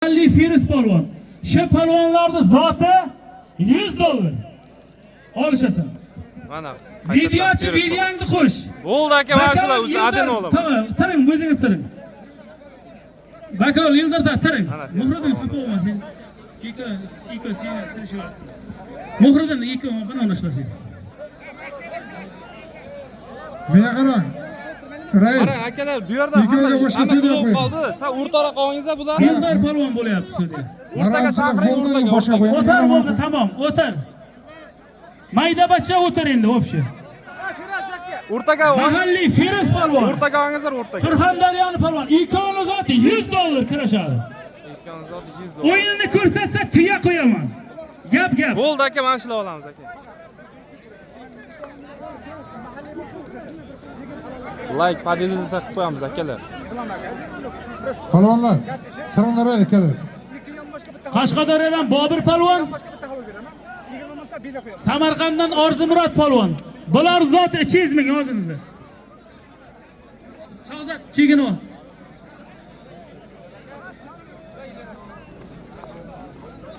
Mahalliy Feruz polvon. Shu polvonlarning zoti $100 olishasan. Mana. Videochi videongni qo'sh. Bo'ldi aka, mana shular o'zi adin o'g'lim. Tamam, tiring, o'zingiz tiring. Bakol Yildir da tiring. Mana Feruz Muhriddin polvon. xafa bo'lmasin. Ikki, ikki seni seni shu. Muhriddin ikki buni olishlasin. Menga qarang. Rais, Qarang akalar, bu yerda Ikkovga hamma boshqa hamma sudya to'lib qo'ying. qoldi. San o'rtaroq olingizlar bularni. Yildir polvon bo'lyapti sudya. O'rtaga norozichilik chaqiring, bo'ldimi, o'rtaga, boshqa o'rtaga. qo'ying. O'tar bo'ldi, tamom, o'tar. Mayda bachcha o'tar endi, вообще. O'rtaga oling. Mahalliy Feruz polvon. O'rtaga olingizlar, o'rtaga. Surxondaryoni polvon. Ikkovini zoti $100 kurashadi. Ikkovini zoti $100. O'yinni ko'rsatsa tuya qo'yaman. Gap gap. Bo'ldi aka, mana shular olamiz aka. Like, поделиться qilib qo'yamiz akalar. Polvonlar, turinglar ey akalar. Qashqadaryodan Bobur polvon, Samarqanddan Orzumurod polvon. Bular zoti 200 ming yozingizlar. Shahzod chegini ol.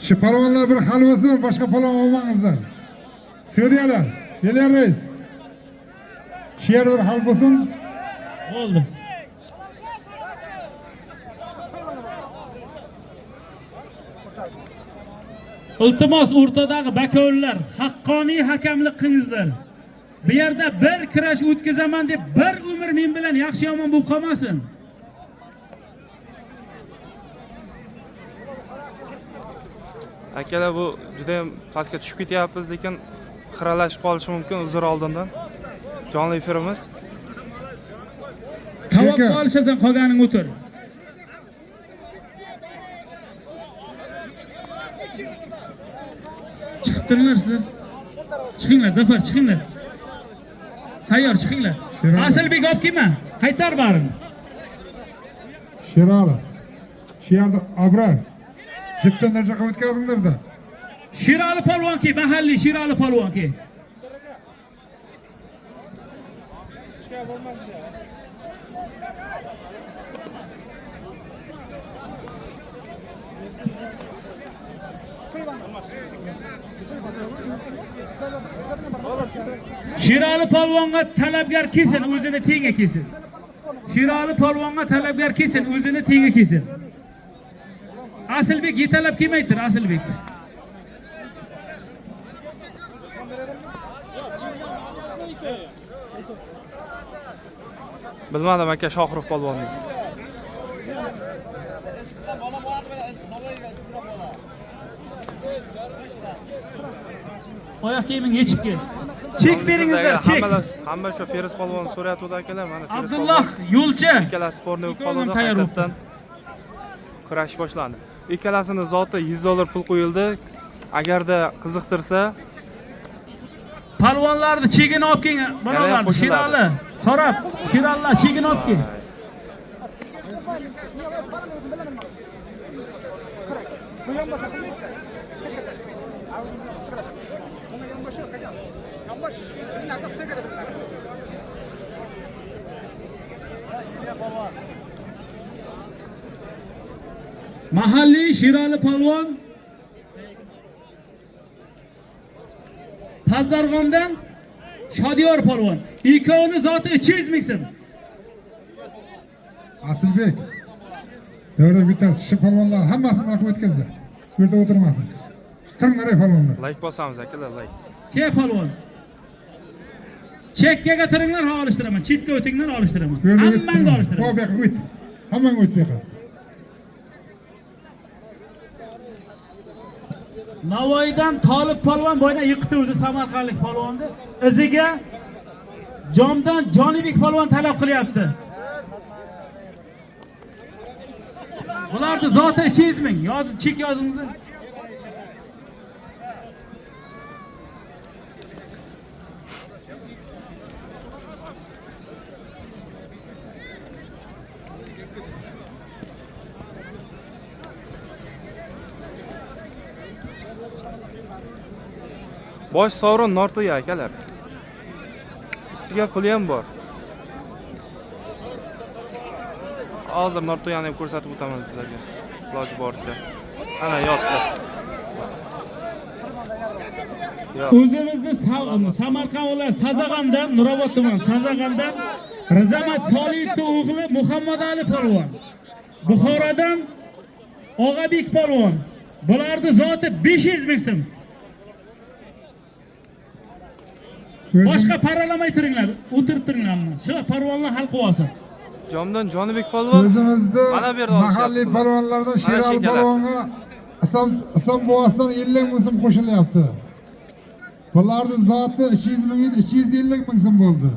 Shu polvonlar bir hal bo'lsin, boshqa polvon olmangizlar. Sudyalar, Elia rais. Shu yer bir hal bo'lsin. Bo'ldi. Iltimos o'rtadagi bakovullar, haqqoniy hakamlik qilingizlar. Bu yerda bir kurash o'tkazaman deb bir umr men bilan yaxshi yomon bo'lib qolmasin. Akalar, bu juda ham pastga tushib ketyapmiz, lekin xiralashib qolishi mumkin uzr oldindan. Jonli efirimiz. Kavobga Aka. olishasan, qolganing o'tir. Chiqib turinglar sizlar. Chiqinglar, Zafar, chiqinglar. Sayyor, chiqinglar. Sherali. Asilbek olib kelma. Qaytar barini. Sherali. Shu yerda Abror. Jipdan narsa qilib o'tkazinglar-da. Shirali polvon ke, mahalliy Shirali polvon ke. Shirali polvonga talabgar kelsin, o'zini tengi kelsin. Shirali polvonga talabgar kelsin, o'zini tengi kelsin. Asilbek yetalab kelmaydir, Asilbek. Bilmadim aka, Shohrux polvonni. Oyoq kiyiming yechib kel. Chek beringizlar, chek. Hamma shu Feruz polvonni so'rayotgandi akalar, mana Feruz Abdulloh polvon. yo'lchi. Ikkalasi sporni o'pib Ikkovi ham qoldi, tayyor qaytadan kurash boshlandi. Ikkalasini zoti $100 pul qo'yildi. Agarda qiziqtirsa, Polvonlarni chegini olib keling, bolalar. qo'shiladi. Shirali, So'rab, Shiralilar chegini olib kel. Mahalliy Shirali polvon Pazdarg'omdan Shodiyor polvon. Ikkovini zoti 200 ming so'm. Asilbek. Davra bitta shu polvonlar hammasini mana qilib o'tkazdi. Shu yerda o'tirmasin. Turinglar ey polvonlar. like bosamiz akalar, like. Ke polvon. Chekkaga turinglar, ha olishtiraman. Chetga o'tinglar, olishtiraman. Bu yerda o't. Hammangni olishtiraman. Bu yoqqa o't. Hammang o't bu yoqqa. Navoiydan Tolib polvon boydan yiqituvdi samarqandlik polvonni. Iziga Jomdan Jonibek polvon talab qilyapti. Bularni zoti 200 ming. Yoz, chek yozingizlar. Bosh sovrin Nortuya akalar. Ustiga puli ham bor. Hozir Nortuyani ham ko'rsatib o'taman sizlarga. Iloji boricha. Ana yotdi. Yo'q. O'zimizni Samarqand viloyati Sazag'andan, Nurobod tumani Sazag'andan Rizamat Soliyevning o'g'li Muhammad Ali polvon. Buxorodan Og'abek polvon. Bularni zoti 500 ming so'm. Boshqa paralamay turinglar, o'tirib turinglar. Shu polvonlar hal qilib olsin. Jomdan Jonibek polvon O'zimizni Mana bu yerda olishyapti mahalliy bular. polvonlardan Mana Sherali shekalasi. polvonga Islom buvasidan 50 ming so'm qo'shilyapti. Bularni zoti 200 ming edi, 250 ming so'm bo'ldi.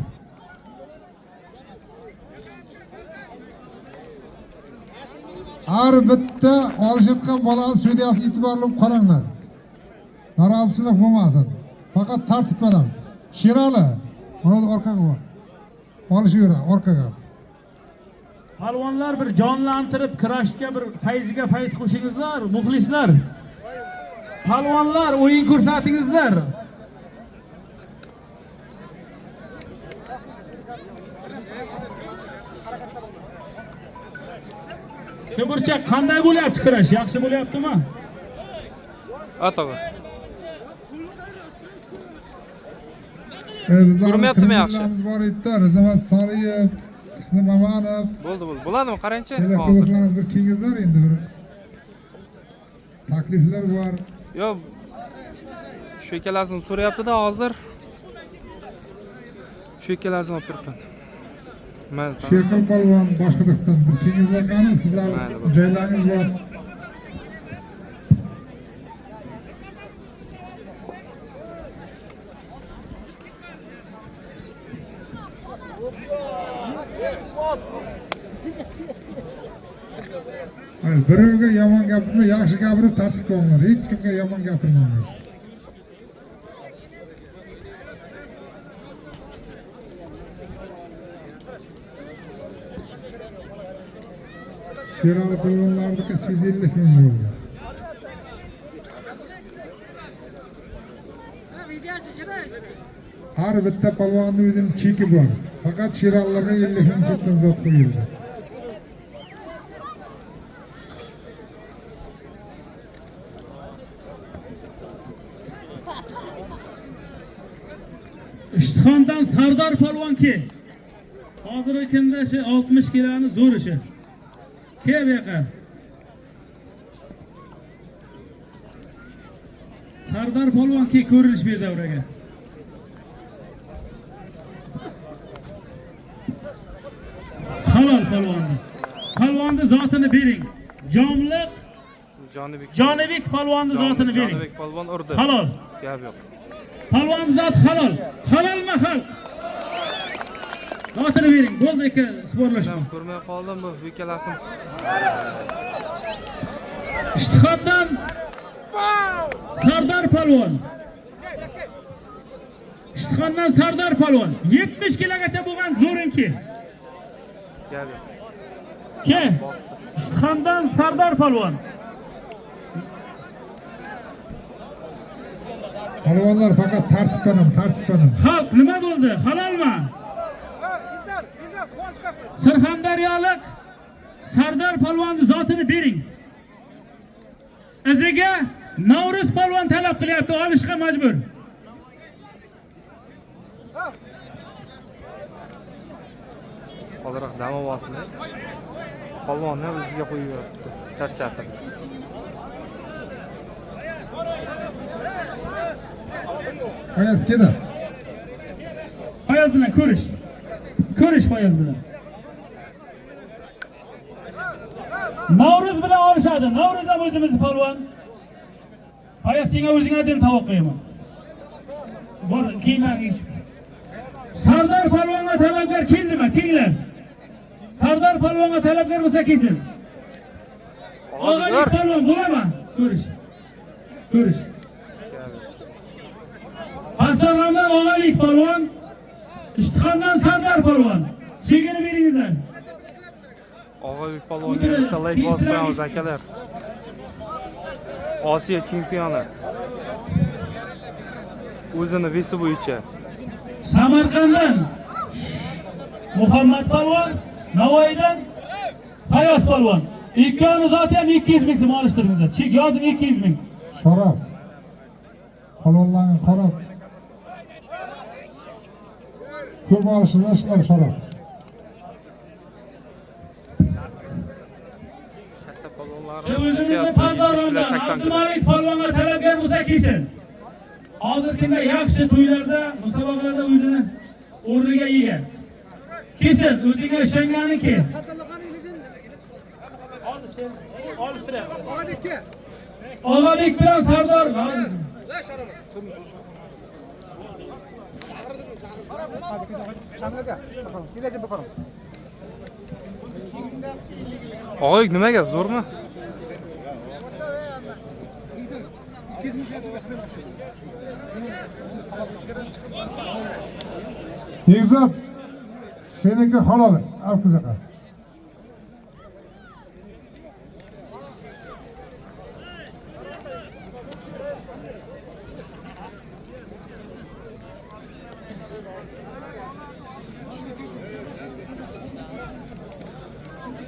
Har bitta olishayotgan bolani sudyasiga e'tiborli qaranglar. Norozichilik bo'lmasin. Faqat tartib bilan. Sherali, mana orqaga bor. Olishaver orqaga. Polvonlar bir jonlantirib kurashga bir fayziga fayz qo'shingizlar, muxlislar. Polvonlar o'yin ko'rsatingizlar. Shu burchak qanday bo'lyapti kurash? Yaxshi bo'lyaptimi? At og'a. Bizlarni Ko'rinmayaptimi yaxshi? tribunlarimiz bor edi, Rizamat Soliyev, Husni Mamanov. Bo'ldi, bo'ldi. Bo'ladimi? Qarangchi. Kerakli Hozir. bo'lsangiz bir kengizlar endi bir takliflar bor. Yo'q. Shu ikkalasini so'rayapti-da hozir. Shu ikkalasini olib turibman. Mayli, tamom. Sherqul polvon Boshqidiqdan bir kengizlar qani sizlar Mayli, bo'ldi. joylaringiz bor. Ay, birovga yomon gapirma, yaxshi gapirib tartibga olinglar. Hech kimga yomon gapirmanglar. Sherali polvonlarniki 250 ming bo'ldi. Har bitta polvonni o'zining cheki bor. Faqat Sheralilarga 50 ming chetdan zot qo'yildi. Ishtixondan Sardor polvon ke. Hozirgi kunda shu 60 kiloni zo'r ishi. Ke bu yoqqa. Sardor polvon ke ko'rinish berdi davraga. Halol polvonni. Polvonni zotini bering. Jomliq Jonibek. Jonibek polvonni zotini bering. Jonibek polvon urdi. Halol. Gap yo'q. Polvon zot halol. Halolmi xalq? Zotini bering. Bo'ldi aka, sporlashma. Men ko'rmay qoldim bu ikkalasini. Ishtixondan Sardor polvon. Ishtixondan Sardor polvon 70 kilogacha bo'lgan zo'rinki. Gap yo'q. Ke. Bosdi. Ishtixondan Sardor polvon. Polvonlar faqat tartib bilan, tartib bilan. Xalq nima bo'ldi? Halolmi? Surxondaryolik Sardor polvonni zotini bering. Iziga Navruz polvon talab qilyapti, olishga majbur. Hozirroq dam olsin. Polvonni iziga qo'yib yuribdi. Charchatib. Foyaz kedi. Foyoz bilan ko'rish. Ko'rish Foyoz bilan. Navruz bilan olishadi. Navruz ham o'zimizni polvon. Foyoz senga o'zingga deb tovoq qo'yaman. Bor, kiyman hech. Sardor polvonga talabgor keldimi? Kelinglar. Sardor polvonga talabgor bo'lsa kelsin. Og'alik polvon bo'ladimi? Ko'rish. Ko'rish. Pastdarg'omdan Og'alik polvon, Ishtixondan Sardor polvon. Chegini beringizlar. Og'abek polvonga bitta layk bosib qo'yamiz akalar. Osiyo chempioni. O'zini vesi bo'yicha. Samarqanddan Muhammad polvon, Navoiydan Fayoz polvon. Ikkovini zoti ham 200 ming so'm olishtiringizlar. Chek yozing 200 ming. Sharof. Polvonlarni qarab. Ko'p olishinglar Sharof. Katta Shu polvonlarimiz o'zimizni ketyapti, 70 kilo, Pazdarondan 80 kilo. Abdumalik polvonga talabgor bo'lsa kelsin. Hozirgi kunda yaxshi to'ylarda, musobaqalarda o'zini o'rniga ega. Kelsin, o'zingga ishongani kel. Hozir olishtiryapti. Og'abek bilan Sardor hozir. Og'abek nima gap, zo'rmi? Bekzod, seniki halol, olib.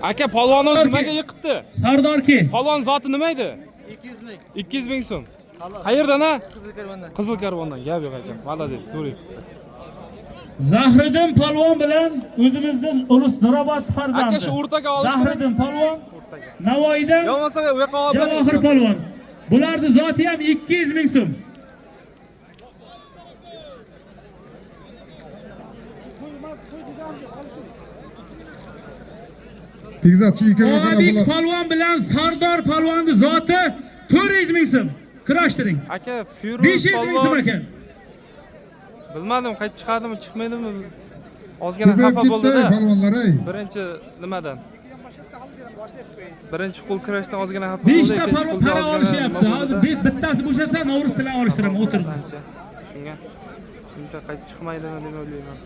Aka, polvon o'zi nimaga yiqitdi? Sardorki. Polvon zoti nima edi? 200 ming. 200 ming so'm. Qayerdan a? Qizil Karvondan. Qizil Karvondan. Gap yo'q aka. Молодец, zo'r yiqitdi. Zahriddin polvon bilan o'zimizning Ulus Nurobod farzandi. Aka, shu o'rtaga olish kerak. Zahriddin polvon Navoiydan Yo bo'lmasa u yoqqa olib bering. Javohir polvon. Bularni zoti ham 200 ming so'm. Bekzod, shu ikkoviga qarab Og'abek bular. polvon bilan Sardor polvonni zoti 400 ming so'm. Kurashtiring. Aka, Firuz 500 ming so'm polvon ekan. bilmadim, qaytib chiqadimi, chiqmaydimi? Ozgina Ko'payib xafa ketdi bo'ldi-da. polvonlar ey. Birinchi nimadan? Birinchi qo'l kurashdan ozgina xafa bo'ldi, 5 ta ikkinchi polvon qo'lda para ozgina olishyapti. nima Hozir bo'ldi-da. bittasi bo'shasa Navruz bilan olishtiraman, o'tirdi. Ancha. Shunga shuncha qaytib chiqmaydimi deb o'ylayman.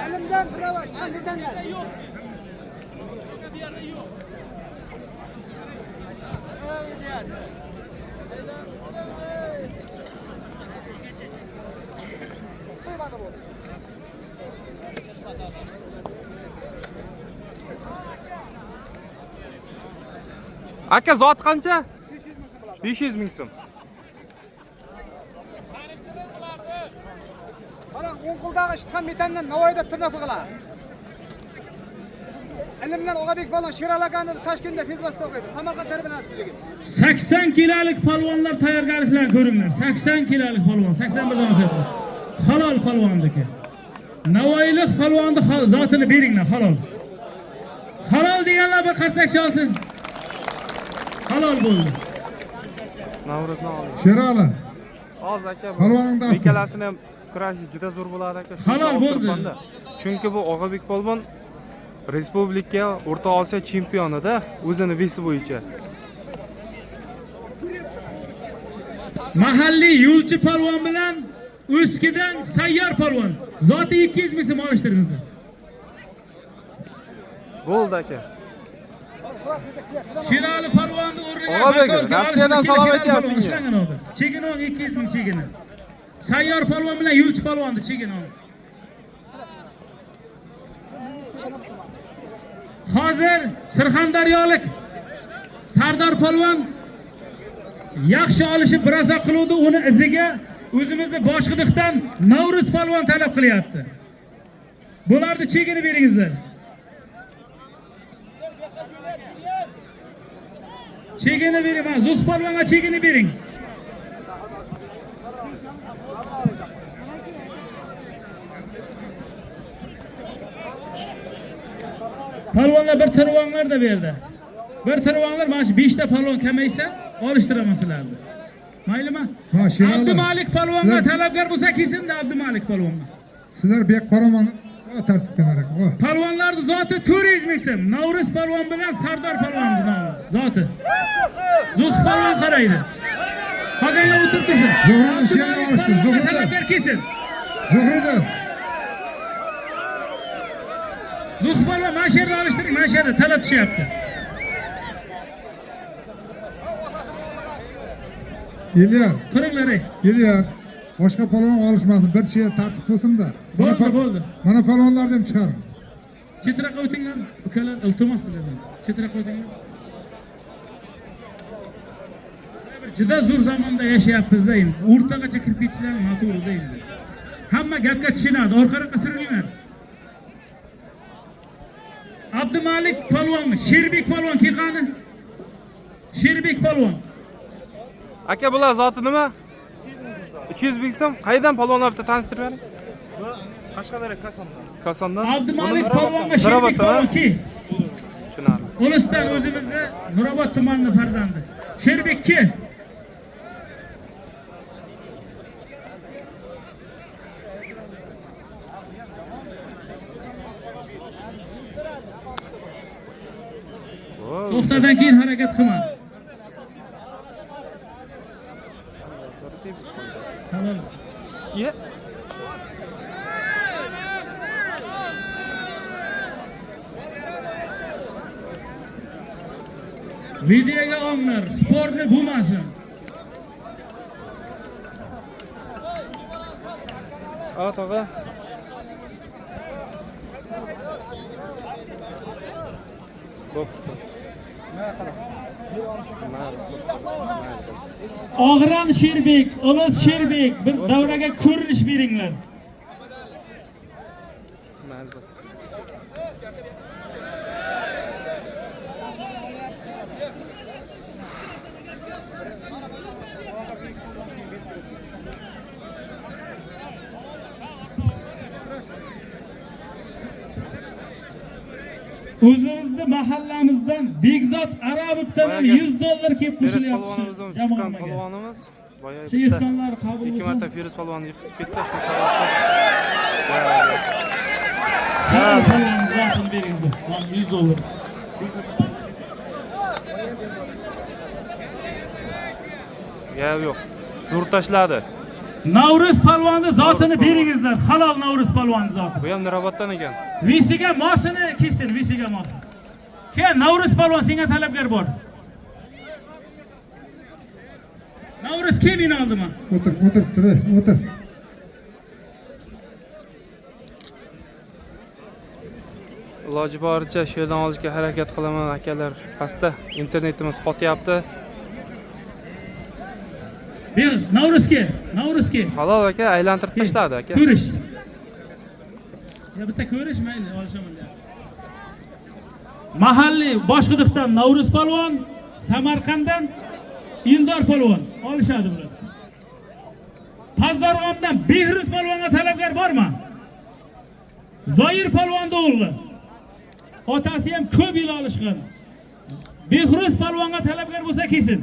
Elimden bravo, ştangedenler. Aka, zot qancha? 500 ming so'm. Qarang, o'ng qo'ldagi Ishtixon metandan Navoiyda tirnoq qiladi. Ilmdan Og'abek polvon Sherali akani Toshkentda fezbasda o'qiydi. Samarqand tarbiyalanchiligi. 80 kilolik polvonlar tayyorgarliklarni ko'ringlar. 80 kilolik polvon, 81 dan oshyapti. Halol polvonniki. Navoiylik polvonni zotini beringlar, halol. Halol deganlar bir qarsak chalsin. Halol bo'ldi. Navro'zni oling. Sherali, Hozir aka, bu Polvoningni olib ikkalasini ham kurashi juda zo'r bo'ladi aka. Shuncha Halol olib bo'ldi. turibman-da. Chunki bu Og'abek polvon respublika O'rta Osiyo chempionida o'zini vesi bo'yicha. Mahalliy yo'lchi polvon bilan O'skidan Sayyor polvon. Zoti 200 ming so'm olishtiringizlar. Bo'ldi aka. Sherali polvonni o'rniga Og'abek, Bakor Rossiyadan Kelishdi, salom Sherali aytyapti polvon senga. ishlangan hozir. Chegini ol 200 ming chegini. Sayyor polvon bilan yo'lchi polvonni chegini ol. Hozir Surxondaryolik Sardor polvon yaxshi olishib birosa qiluvdi, uni iziga o'zimizni Boshqidiqdan Navruz polvon talab qilyapti. Bularni chegini beringizlar. Chegini bering, mana Zuh polvonga chegini bering. Polvonlar bir tirvonlar da berdi. Bir tirvonlar mana shu 5 ta polvon kamaysa olishtiraman sizlarni. Maylimi? Ha, Sherali. Abdumalik polvonga Sizlar- talabgor bo'lsa kelsin-da Abdumalik polvonga. Sizlar bu yoqqa qaramani, tartibga qarang. Polvonlarning zoti 400 ming so'm. Navruz polvon bilan Sardor polvonning nomi zoti. Zuh polvon qaraydi. Qolganlar o'tirib tursin. Zuhriddin Sherali Abdumalik olishdi, polvonga Zuhriddin. talabgor kelsin. Zuhriddin, Zuh polvon mana shu yerda olishtiring, mana shu yerda talab tushyapti. Elyor, Turinglar ey. Elyor. Boshqa polvon olishmasin, bir cher tartib bo'lsin-da. Bo'ldi, bo'ldi. Mana polvonlarni ham chiqaring. Chetroqqa o'tinglar, ukalar, iltimos sizlardan. Chetroqqa o'tinglar. Bir juda zo'r zamonda yashayapmiz-da endi. O'rtagacha kirib ketishlar noto'g'ri-da endi. Hamma gapga tushunadi, orqaroqqa surilinglar. Abdumalik polvon, Sherbek polvon kelqani. Sherbek polvon. Aka, bular zoti nima? 300 ming so'm. Qayerdan polvonlar, bitta tanishtirib bering. Qashqadaryo Kosondan. Kosondan. Abdumalik polvonga Sherbek Nuroboddan, polvon ki. Tushunarli. Ulusdan o'zimizni Nurobod tumanining farzandi. Sherbek ki. To'xtadan keyin harakat qilma. Halol. Ye. Videoga olinglar, sportni bo'lmasin. A, tog'a. Bo'pti. Mayli, mayli. Og'ran Sherbek, Ulos Sherbek, bir davraga ko'rinish beringlar. Mayli, bo'pti. O'zimizni mahallamizdan Bekzod Arabovdan ham Boyagi 100 dollar kelib Feruz qo'shilyapti shu polvonimizdan chiqqan jamoamaga. polvonimiz boya Shu bitta ehsonlar qabul ikki bo'lsin. marta Feruz polvonni yiqitib ketdi, shu sababli. Boyagi Halol polvonni zotini beringizlar. Mana 100 dollar. Gap yo'q. Zo'r tashladi. Navruz polvonni zotini Navruz polvon. beringizlar. Halol Navruz polvonni zoti. Bu ham Nuroboddan ekan. Visiga mosini kelsin, visiga mosin. Kel, Navruz polvon senga talabgar bor. Navruz kel meni oldima. O'tir, o'tir, tur, o'tir. Iloji boricha shu yerdan olishga harakat qilaman akalar. Pastda internetimiz qotyapti. Ber, Navruz kel, Navruz kel. Halol aka aylantirib tashladi aka. Ko'rish. Ya bitta ko'rish mayli, olishaman deyapti. Mahalliy Boshqidiqdan Navruz polvon, Samarqanddan Ildor polvon olishadi bular. Pazdarg'omdan Behruz polvonga talabgar bormi? Zoir polvonni o'g'li. Otasi ham ko'p yil olishgan. Behruz polvonga talabgar bo'lsa kelsin.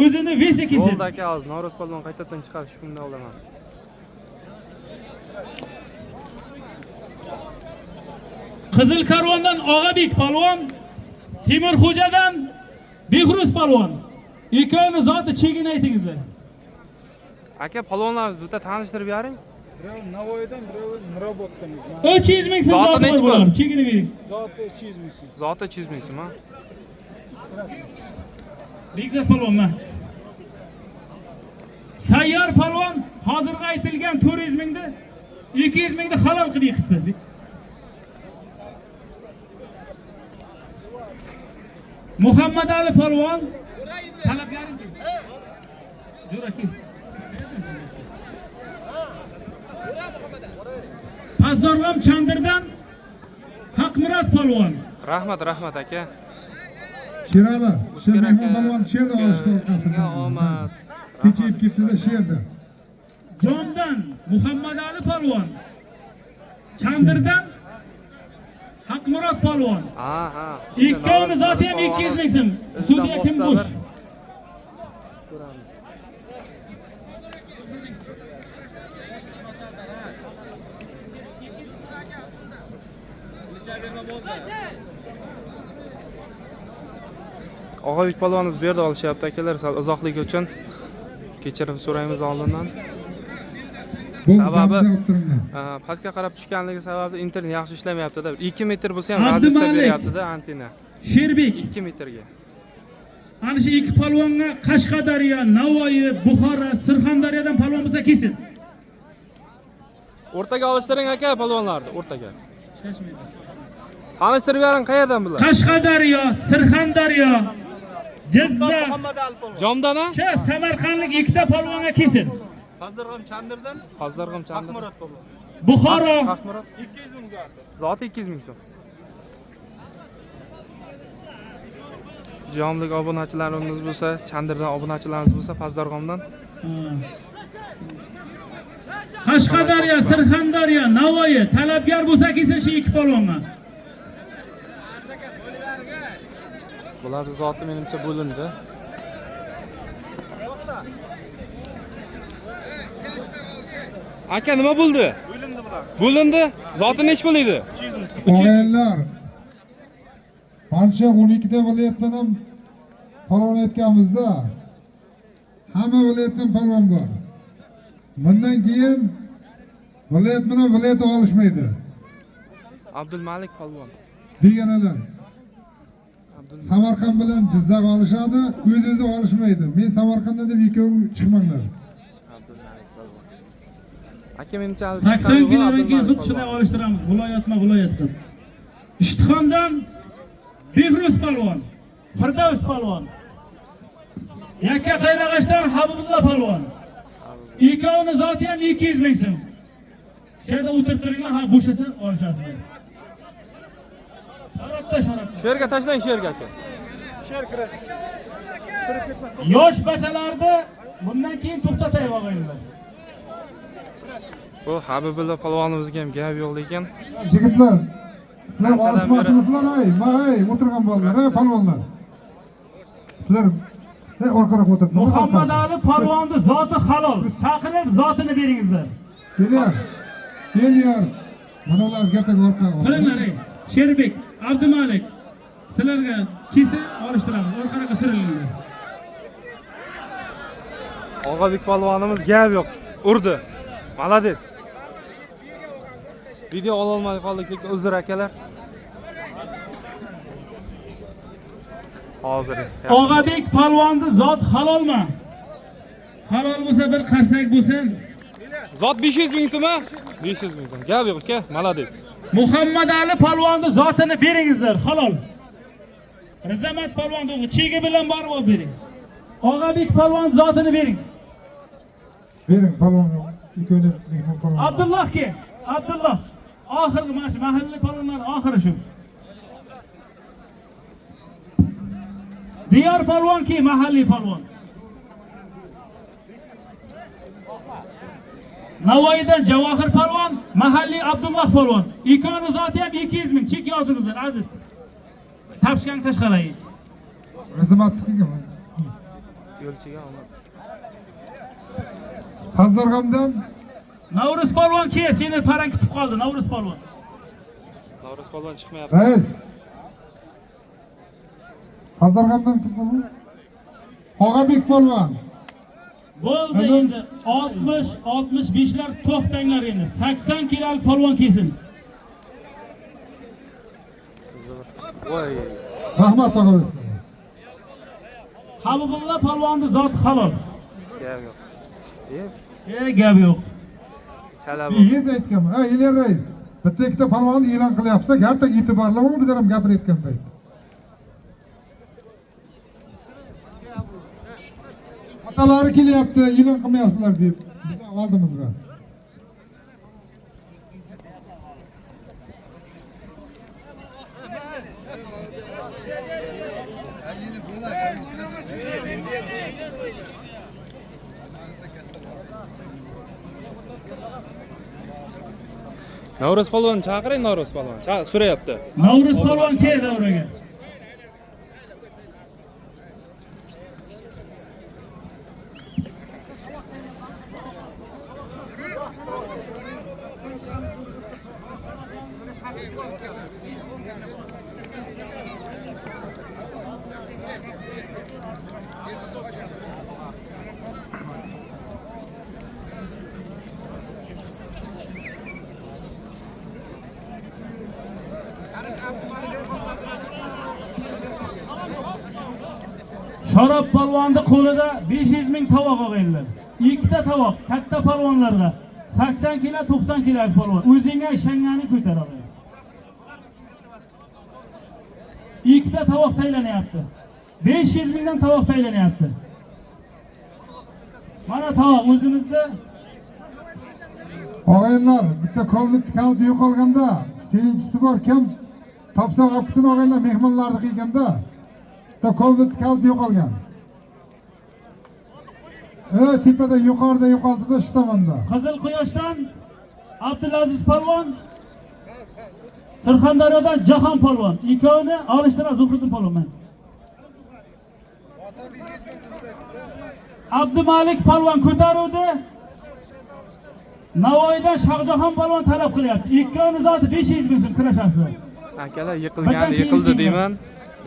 O'zini vesi kelsin. Bo'ldi aka, hozir Navro'z polvon qaytadan chiqadi, shu kundan olaman. Qizil Karvondan Og'abek polvon, Temurxo'jadan Behruz polvon. Ikkovini zoti chegini aytingizlar. Aka, polvonlarimizni bitta tanishtirib bering. Birovi Navoiydan, birovi Nuroboddan. 300 ming so'm Zoti zoti bor nechi pul? bular. Chegini bering. Zoti 200 ming so'm. Zoti 200 ming so'm, ha? Bekzod polvon mana. Sayyor polvon hozirgi aytilgan 400 mingni 200 mingni halol qilib yiqitdi. Muhammad Ali polvon talabgarim kim? Jo'ra kel. Pazdorg'om Chandirdan Haqmurod polvon. Rahmat, rahmat aka. Sherali, shu O'tkir mehmon aka, polvon sherda olishdi shunga orqasidan. omad. Kechayib ketdi-da sherda. Jomdan Muhammad Ali polvon. Chandirdan Haqmurod polvon. Ha, ha. Ikkovini zoti ham 200 ming so'm. Sudya kim bo'sh? Ko'ramiz. Og'abek polvonimiz bu yerda olishyapti akalar, sal uzoqligi uchun kechirim so'raymiz oldindan. Bo'ldi, Sababi- damda olib turinglar. Pastga qarab tushganligi sababli internet yaxshi ishlamayapti-da. 2 metr bo'lsa ham Abdumalik. razista beryapti-da antenna. Sherbek 2 metrga. Ana shu ikki polvonga Qashqadaryo, Navoiy, Buxoro, Surxondaryodan polvon bo'lsa kelsin. O'rtaga olishtiring aka polvonlarni, o'rtaga. Shashmaydi. Tanishtirib bering, qayerdan bular? Qashqadaryo, Surxondaryo, Jizzax, Jomdan a? shu Samarqandlik ikkita polvonga kelsin. Pazdarg'om Chandirdan Pazdarg'om Chandir. Haqmurod polvon. Buxoro, Haqmurod. 200 ming zoti. Zoti 200 ming so'm. Jomlik obunachilarimiz bo'lsa, Chandirdan obunachilarimiz bo'lsa, Pazdarg'omdan Qashqadaryo, Surxondaryo, Navoiy talabgor bo'lsa kelsin shu ikki polvonga. Bularni zoti menimcha bo'lindi. Aka nima bo'ldi? Bo'lindi bular. Bo'lindi. Zoti nech pul edi? 300 ming so'm. Og'aynilar, Panshax 12 ta viloyatdan ham polvon aytganimizda hamma viloyatdan polvon bor. Bundan keyin viloyat bilan viloyat olishmaydi. Abdulmalik polvon. Deganilar Abdul Samarqand bilan Jizzax olishadi, o'z-o'zi olishmaydi. Men Samarqanddan deb ikkoving chiqmanglar. Abdulmalik polvon. Aka menimcha hali 80 chiqqani yo'q, kilodan keyin Abdulmalik xuddi shunday polvon. olishtiramiz, viloyatma viloyat qilib. Ishtixondan Behruz polvon, Firdavs polvon. Yakka Qayrag'ashdan Habibulla polvon. Ikkovini zoti ham 200 ming so'm. Shu yerda o'tirib turinglar, ha bo'shasa olishasizlar. Sharobda sharobda. Shu yerga tashlang, shu yerga aka. Sher kurash. Yosh bashalarni bundan keyin to'xtatay og'aynilar. Bu Habibulla polvonimizga ham gap yo'q lekin Yigitlar, sizlar Anchadan olishmoqchimisizlar, ey, ey, o'tirgan bolalar, ey polvonlar. Sizlar ey orqaroq o'tirib. Muhammad Ali polvonni zoti halol. Chaqirib zotini beringizlar. Kelyar. Kelyar. Mana ular gapga orqaga. Turinglar ey. Sherbek, Abdumalik. Sizlarga kelsa olishtiramiz. Orqaroqqa surilinglar. Og'abek polvonimiz gap yo'q. Urdi. Молодец. Video ololmay qoldik lekin uzr akalar. Hozir. Og'abek polvonni zot halolmi? Halol bo'lsa bir qarsak bo'lsin. Zot 500 ming so'm-a? 500 ming so'm. Gap yo'q aka, молодец. Muhammad Ali polvonni zotini beringizlar, halol. Rizamat polvonni o'g'li chegi bilan borib olib bering. Og'abek polvon zotini bering. Bering polvonga. Ikkovini mehmon polvon. Abdulloh ke? Abdulloh. Oxirgi mana shu mahalliy polvonlar oxiri shu. Diyor polvon ki mahalliy polvon. Navoiydan Javohir polvon, mahalliy Abdulloh polvon. Ikkovini zoti ham 200 ming chek yozingizlar aziz. Tapishgan tashqalayik. Rizamatniki. Yo'lchiga omad. Pazdarg'omdan Navruz polvon ke, seni parang kutib qoldi Navruz polvon. Navruz polvon chiqmayapti. Rais. Pazdarg'omdan kim polvon? Og'abek polvon. Bo'ldi Qizim. endi 60 65lar to'xtanglar endi. 80 kilolik polvon kelsin. Voy. Rahmat Og'abek. Habibulla polvonni zoti halol. Gap yo'q. E gap yo'q. Chala bu. Yez aytganman. Ey Ilyar rais, bitta ikkita polvonni e'lon qilyapsiz, gapdek e'tiborli bo'ling, bizlar ham gapirayotgan payt. Otalari kelyapti, e'lon qilmayapsizlar deb bizlar oldimizga. Navruz polvon chaqiring, Navruz polvon. So'rayapti. Navruz polvon kel davraga. Sharob polvonni qo'lida 500 ming tovoq og'aynilar. Ikkita tovoq katta polvonlarga 80 kilo 90 kilo polvon. O'zingga ishongani ko'tar og'ayni. Ikkita tovoq taylanyapti. 500 mingdan tovoq taylanyapti. Mana tovoq o'zimizda. Og'aynilar, bitta kovlik kaliti yo'qolganda, sevinchisi bor kim topsa olib kelsin og'aynilar mehmonlarni qilganda. Bitta kovlik kaliti yo'qolgan. Tepada yuqorida yo'qoldi-da shu tomonda. Qizil Quyoshdan Abdulaziz polvon, Surxondaryodan Jahon polvon. Ikkovini olishtiradi Zuhriddin polvon. Abdumalik polvon ko'taruvdi. Navoiydan Shohjahon polvon talab qilyapti. Ikkovini zoti 500 ming so'm kurashasizlar. Akalar yiqilgandi yiqildi deyman,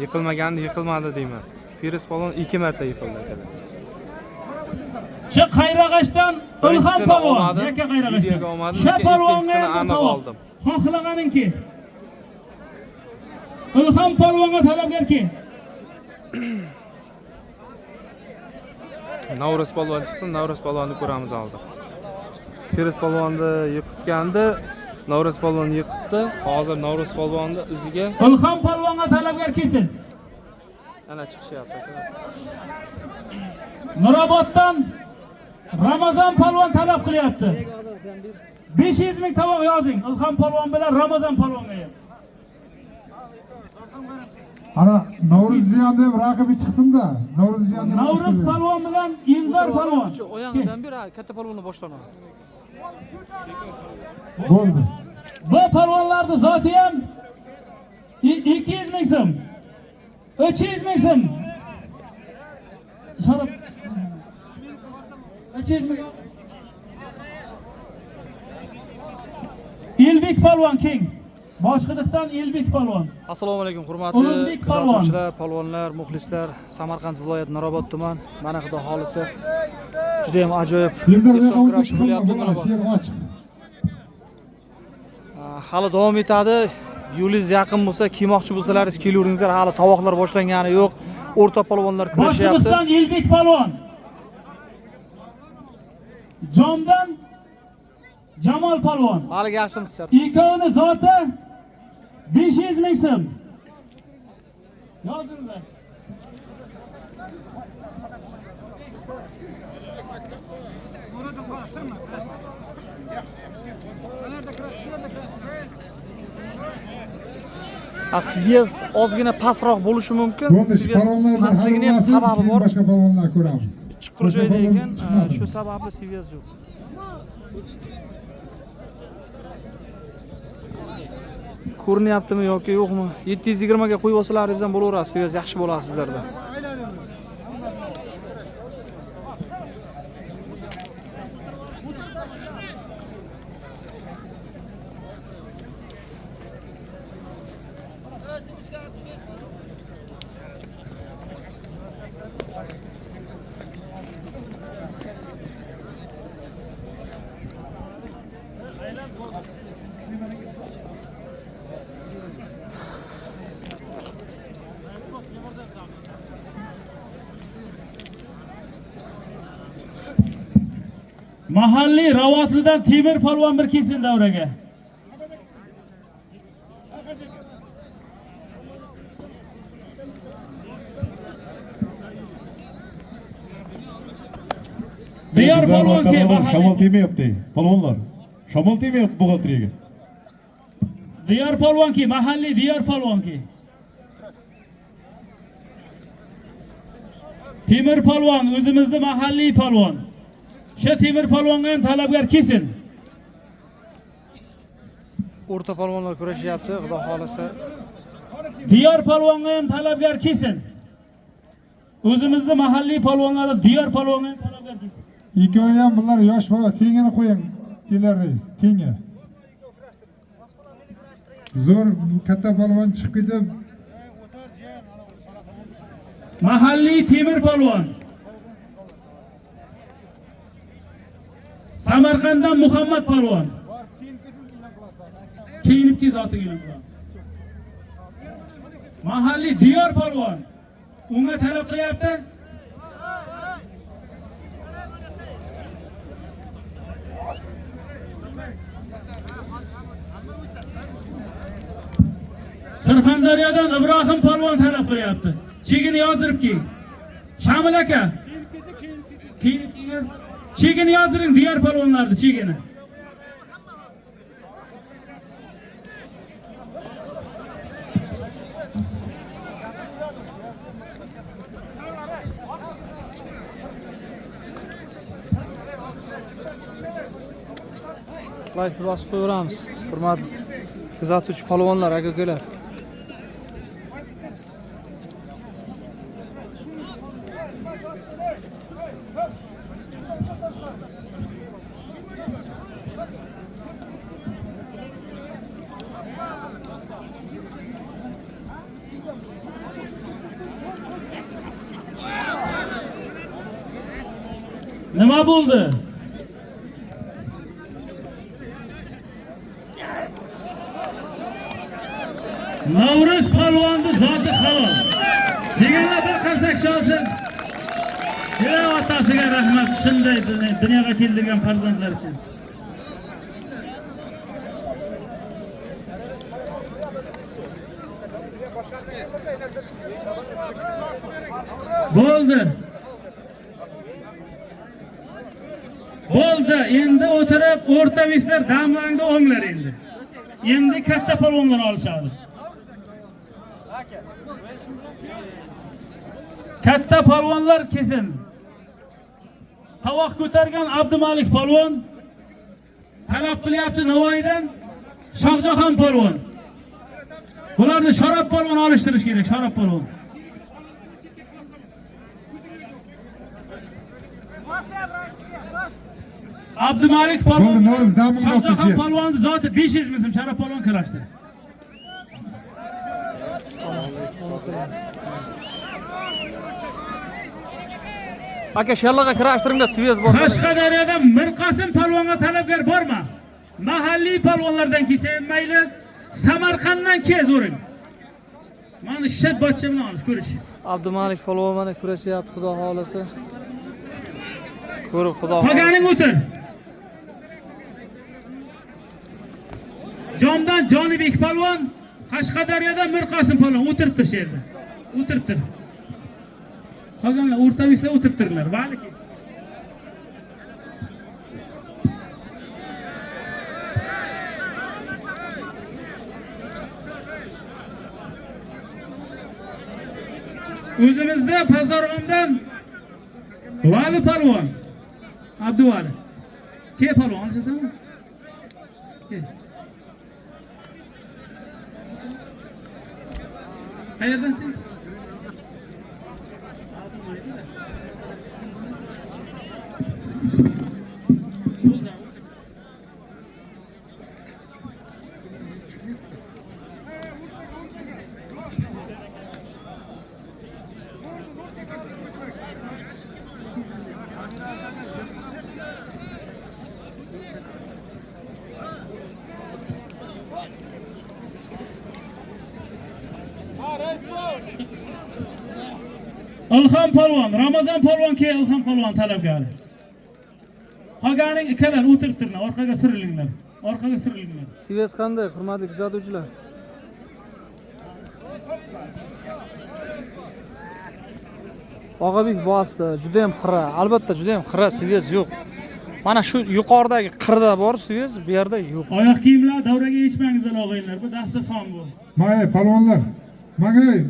yiqilmagandi yiqilmadi deyman. Firuz polvon 2 marta yiqildi akalar. Shu Qayrag'ashdan Ilhom polvon, yaka Qayrag'ashdan. Shu polvonga aniq oldim. Xohlaganinki. Ilhom polvonga talabgar ki. Navruz polvon chiqsin, Navruz polvonni ko'ramiz hozir. Firuz polvonni yiqitgandi, Navruz polvon yiqitdi. Hozir Navruz polvonni iziga Ilhom polvonga talabgar kelsin. Ana chiqishyapti. Nuroboddan Ramazon polvon talab qilyapti. 500 ming tovoq yozing. Ilhom polvon bilan Ramazon polvonga ham. Ana Navruz jiyan deb raqibi chiqsin-da. Navruz jiyan deb. Navruz polvon bilan Ildor polvon. Oyog'idan bir katta polvonni boshlanadi. Bo'ldi. Bu polvonlarning zoti ham 200 ming so'm. 300 ming so'm. Sharob 300 ming. Elbek polvon king. Boshqidiqdan Elbek polvon. Assalomu alaykum hurmatli Ulug'bek polvon. kuzatuvchilar, polvonlar, muxlislar. Samarqand viloyati Nurobod tuman mana xudo xolisi juda ham ajoyib Yildirim kurash bo'lyapti. Sher ochiq. Hali davom etadi. Yo'lingiz yaqin bo'lsa, kiymoqchi bo'lsalaringiz kelaveringizlar. Hali tovoqlar boshlangani yo'q. O'rta polvonlar kurashyapti. Boshqidiqdan Elbek polvon. Jomdan Jamol polvon. Hali yaxshimisiz? Ikkovini zoti 500 ming so'm. Yozingizlar. Svez ozgina pastroq bo'lishi mumkin. Svez pastligini ham sababi bor. Boshqa polvonlar ko'ramiz. Chuqur joyda ekan, shu sababli svez yo'q. Ko'rinyaptimi yoki yo'qmi? 720 ga qo'yib olsalaringiz ham bo'laveradi, svez yaxshi bo'ladi sizlarda. Mahalliy Ravotlidan Temir polvon bir kelsin davraga. Diyor polvon ke, shamol tegmayapti. Polvonlar. Shamol tegmayapti buxgalteriyaga. Diyor polvon ki, mahalliy Diyor polvon ki. Temir polvon o'zimizni mahalliy polvon. Shu Temir polvonga ham talabgar kelsin. O'rta polvonlar kurashyapti, xudo xolasa. Diyor polvonga ham talabgar kelsin. O'zimizni mahalliy polvonlarni Diyor polvonga ham talabgar kelsin. Ikkovi ham bular yosh bola, tengini qo'ying, Dilar rais, tengi. Zo'r katta polvon chiqib ketib. Mahalliy Temir polvon. Samarqanddan Muhammad polvon. Kiyinib tez otiga e'lon qilamiz. Mahalliy Diyor polvon. Unga talab qilyapti. Surxondaryodan Ibrohim polvon talab qilyapti. Chegini yozdirib kel. Shamil aka. Kiyinib kelgan. Chegini yozdiring diğer polvonlarni chegini. Like bosib qo'yaveramiz. Hurmatli kuzatuvchi polvonlar, aka ukalar. Nima bo'ldi? Navruz polvonni zoti halol. Deganlar bir qarsak chalsin. Ey otasiga rahmat, shunday dunyoga keltirgan farzandlar uchun. Bo'ldi. Bo'ldi, endi o'tirib o'rta veslar damlangda o'nglar endi. Endi katta polvonlar olishadi. Katta polvonlar kelsin. Tovoq ko'targan Abdumalik polvon talab qilyapti Navoiydan Shohjahon polvon. Bularni Sharob polvon olishtirish kerak, Sharob polvon. Abdumalik polvon, Bo'ldi, Navro'z damingni olib Shohjahon ketdi. polvonni zoti 500 ming so'm Sharob polvon kurashdi. Aka, sherlarga kirashtiringlar, svez bor. Qashqadaryoda Mirqosim polvonga talabgor bormi? Mahalliy polvonlardan kelsa ham mayli, Samarqanddan kel zo'ring. Mana shu bachcha bilan olish ko'rish. Abdumalik polvon mana kurashyapti, xudo xolasa. Ko'rib xudo. Qolganing o'tir. Jomdan Jonibek polvon, Qashqadaryodan Mirqosim polvon o'tirib tur shu yerda. O'tirib tur. Qolganlar o'rta veslar o'tirib turinglar. Valiki. O'zimizda Pazdarg'omdan Vali polvon, Abduvali. Ke polvon, olishasanmi? Ke. Qayerdan sen? Ilhom polvon, Ramazon polvon ke, Ilhom polvon talabgari. Qolganing ikkalar o'tirib turinglar, orqaga surilinglar. Orqaga surilinglar. Svez qanday, hurmatli kuzatuvchilar? Og'abek bosdi, juda ham xira. Albatta juda ham xira, svez yo'q. Mana shu yuqoridagi qirda bor svez, bu yerda yo'q. Oyoq kiyimlar davraga yechmangizlar og'aynilar, bu dasturxon bu. Ma ey polvonlar. Manga ey.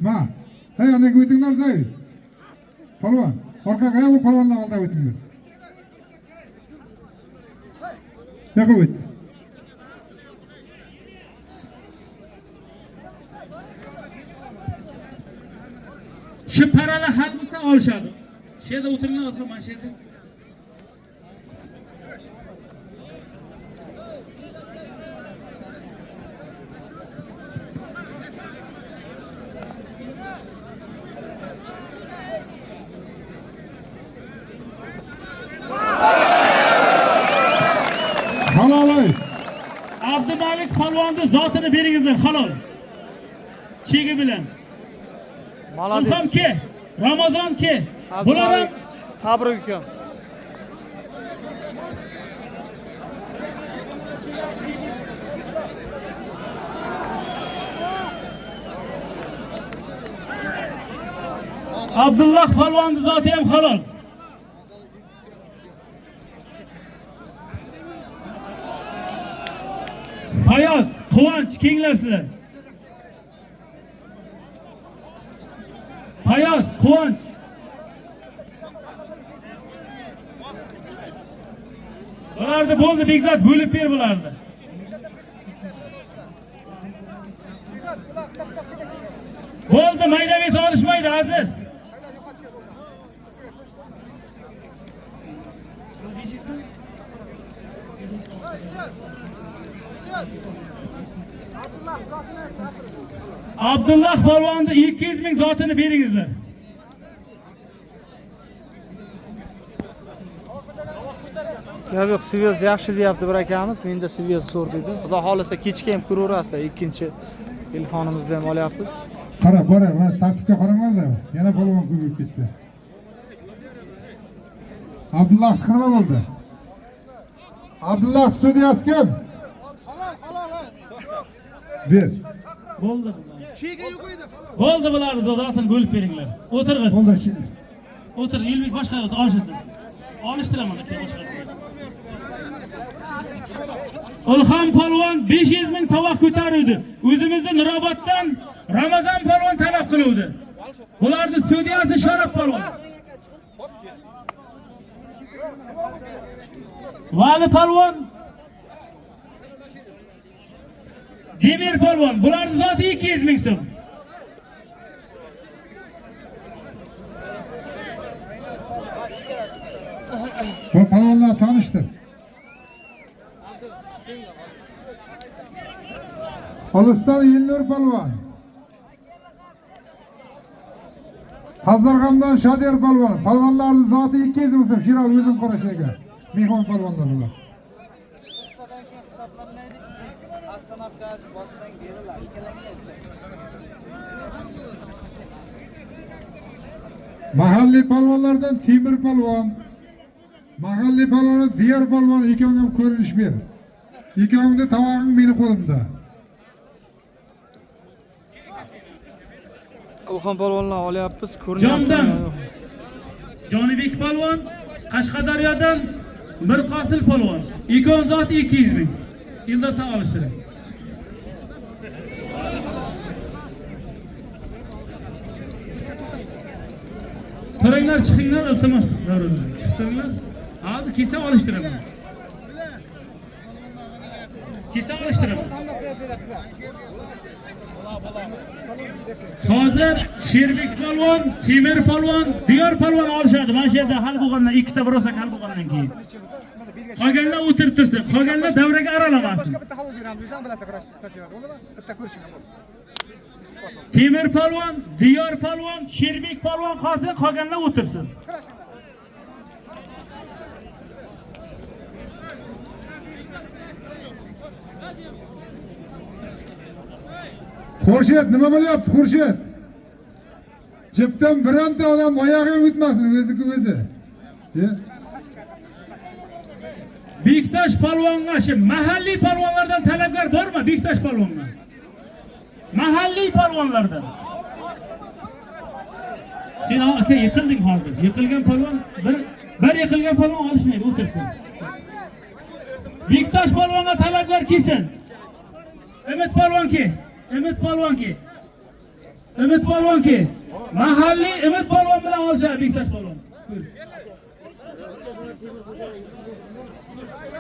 Ma. Hey, anaga o'tinglar day. Polvon, orqaga u polvonlar oldiga o'tinglar. Yo'q o't. Shu paralar hal bo'lsa olishadi. Shu yerda o'tiringlar, o'tir mana shu yerda. Halol ey. Abdumalik polvonni zotini beringizlar, halol. Chegi bilan. Молодец. Ilhom ke, Ramazon ke. Bular ham Tabrik ukam. Abdulloh polvonni zoti ham halol. Fayoz, Quvonch kenglar sizlar. Fayoz, Quvonch. Bularni bo'ldi, Bekzod bo'lib ber bularni. Bo'ldi, mayda vez olishmaydi, aziz. Abdulloh polvonni 200 ming zotini beringizlar. Yo'q, yo'q, Sivyoz yaxshi deyapti bir akamiz. Menda Sivyoz zo'r dedi. Xudo xohlasa kechga ham ko'raverasizlar. Ikkinchi telefonimizni ham olyapmiz. Qara, bora, mana tartibga qaranglar-da. Yana polvon ko'payib ketdi. Abdulloh nima bo'ldi? Abdulloh studiyasi kim? Ber. Bo'ldi. Bo'ldi, bularni zotini bo'lib beringlar. O'tirg'iz. Bo'ldi. O'tir, Elbek boshqa olishsin. Olishtiraman aka boshqasini. Ilhom polvon 500 ming tovoq ko'taruvdi. O'zimizni Nuroboddan Ramazon polvon talab qiluvdi. Bularni sudiyasi Sharof polvon. Vali polvon, Demir polvon, bularning zoti 200 ming so'm. Bu polvonlar tanishdir. Olisdan Yillur polvon. Pazarg'amdan Shodiyor polvon. Polvonlarning zoti 200 ming so'm. Shirol o'zing qarashiga. Mehmon polvonlar bular. Mahalliy polvonlardan Temir polvon, mahalliy polvon Diyor polvon ikkoving ham ko'rinish ber. Ikkovingni tovog'ing meni qo'limda. Ilhom polvonlar olyapmiz, ko'rinyapti. Jondan Jonibek polvon, Qashqadaryodan Mirqosil polvon. Ikkoving zoti 200 ming. Ildor ta olishtiring. Turinglar, chiqinglar, iltimos. Chiqib turinglar. Hozir kelsa olishtiraman. Kelsa olishtiraman. Hozir Sherbek polvon, Temir polvon, Diyor polvon olishadi. Mana shu yerda hal bo'lgandan ikkita bir rosa hal bo'lgandan keyin. Qolganlar o'tirib tursin, qolganlar davraga aralamasin. Boshqa bitta havol beramiz, o'zing bilasan kurash bo'ldimi? Bitta ko'rishing bo'ldi. Temir polvon, Diyor polvon, Sherbek polvon qolsin, qolganlar o'tirsin. Xurshid nima bo'lyapti? Xurshid. Jipdan bironta odam oyog'i ham o'tmasin, o'ziki o'zi. Bektosh polvonga shu mahalliy polvonlardan talabgor bormi? Bektosh polvonga. Mahalliy polvonlardan. Sen aka yiqilding hozir. Yiqilgan polvon bir yiqilgan polvon olishmaydi, o'tirsin. Bektosh polvonga talabgor kelsin. Umid polvon ki, Umid polvon ki. Umid polvon ki. Mahalliy Umid polvon bilan olishadi Bektosh polvon.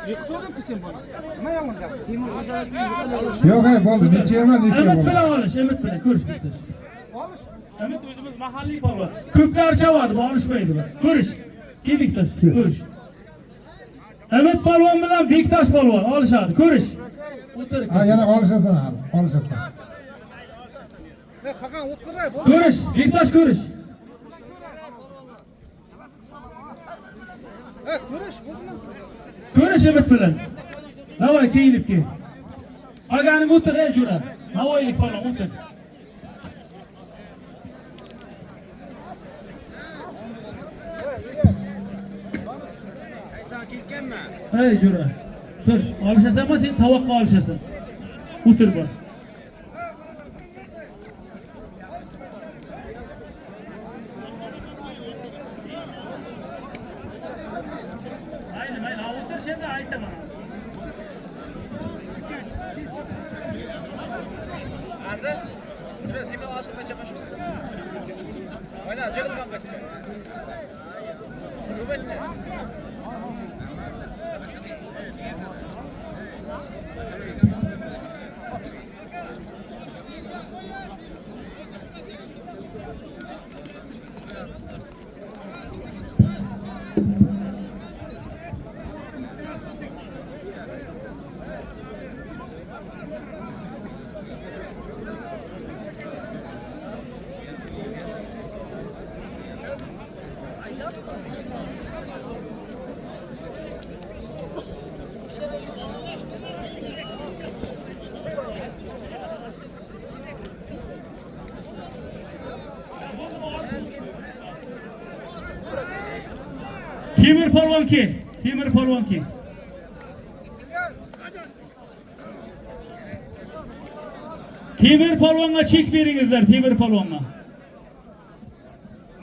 Yiqituvding-ku sen buni. Nima yomon gap? Yo'q, hey, bo'ldi. Necha emas, necha Umid bo'ldi. bilan olish, Umid bilan ko'rish Bektosh. Olish. Umid o'zimiz mahalliy polvon. Ko'plar chavadi, bu olishmaydi. Ko'rish. Ki Bektosh, ko'rish. Umid polvon bilan Bektosh polvon olishadi, ko'rish. O'tir. Ha, yana olishasan hali, olishasan. Ne qaqan o'tqiray bo'ldi. Ko'rish, Bektosh ko'rish. E, ko'rish bo'ldimi? Ko'rish Umid bilan. Davay kiyinib kel. Qolganing o'tir, ey jo'ra. Navoiylik polvon o'tir. Ey jo'ra. Tur, olishasanmi sen tovoqqa olishasan. O'tir bor. Olishadi, aytaman. Aziz, sen bilan olishga qancha mashhur? Oyna, jig'ilgan qancha? Ko'patcha. Temir polvon kel. Temir polvon kel. Temir polvonga chek beringizlar, Temir polvonga.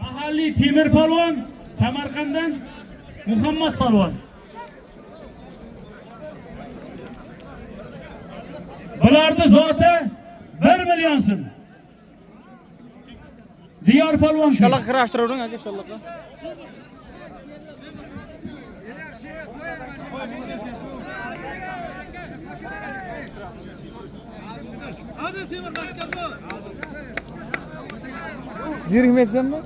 Mahalliy Temir polvon Samarqanddan Muhammad polvon. Bularni zoti 1 million so'm. Diyor polvon kel. Shallaqa kurashtiravering aka, shallaqa. Zerikmayapsanmi?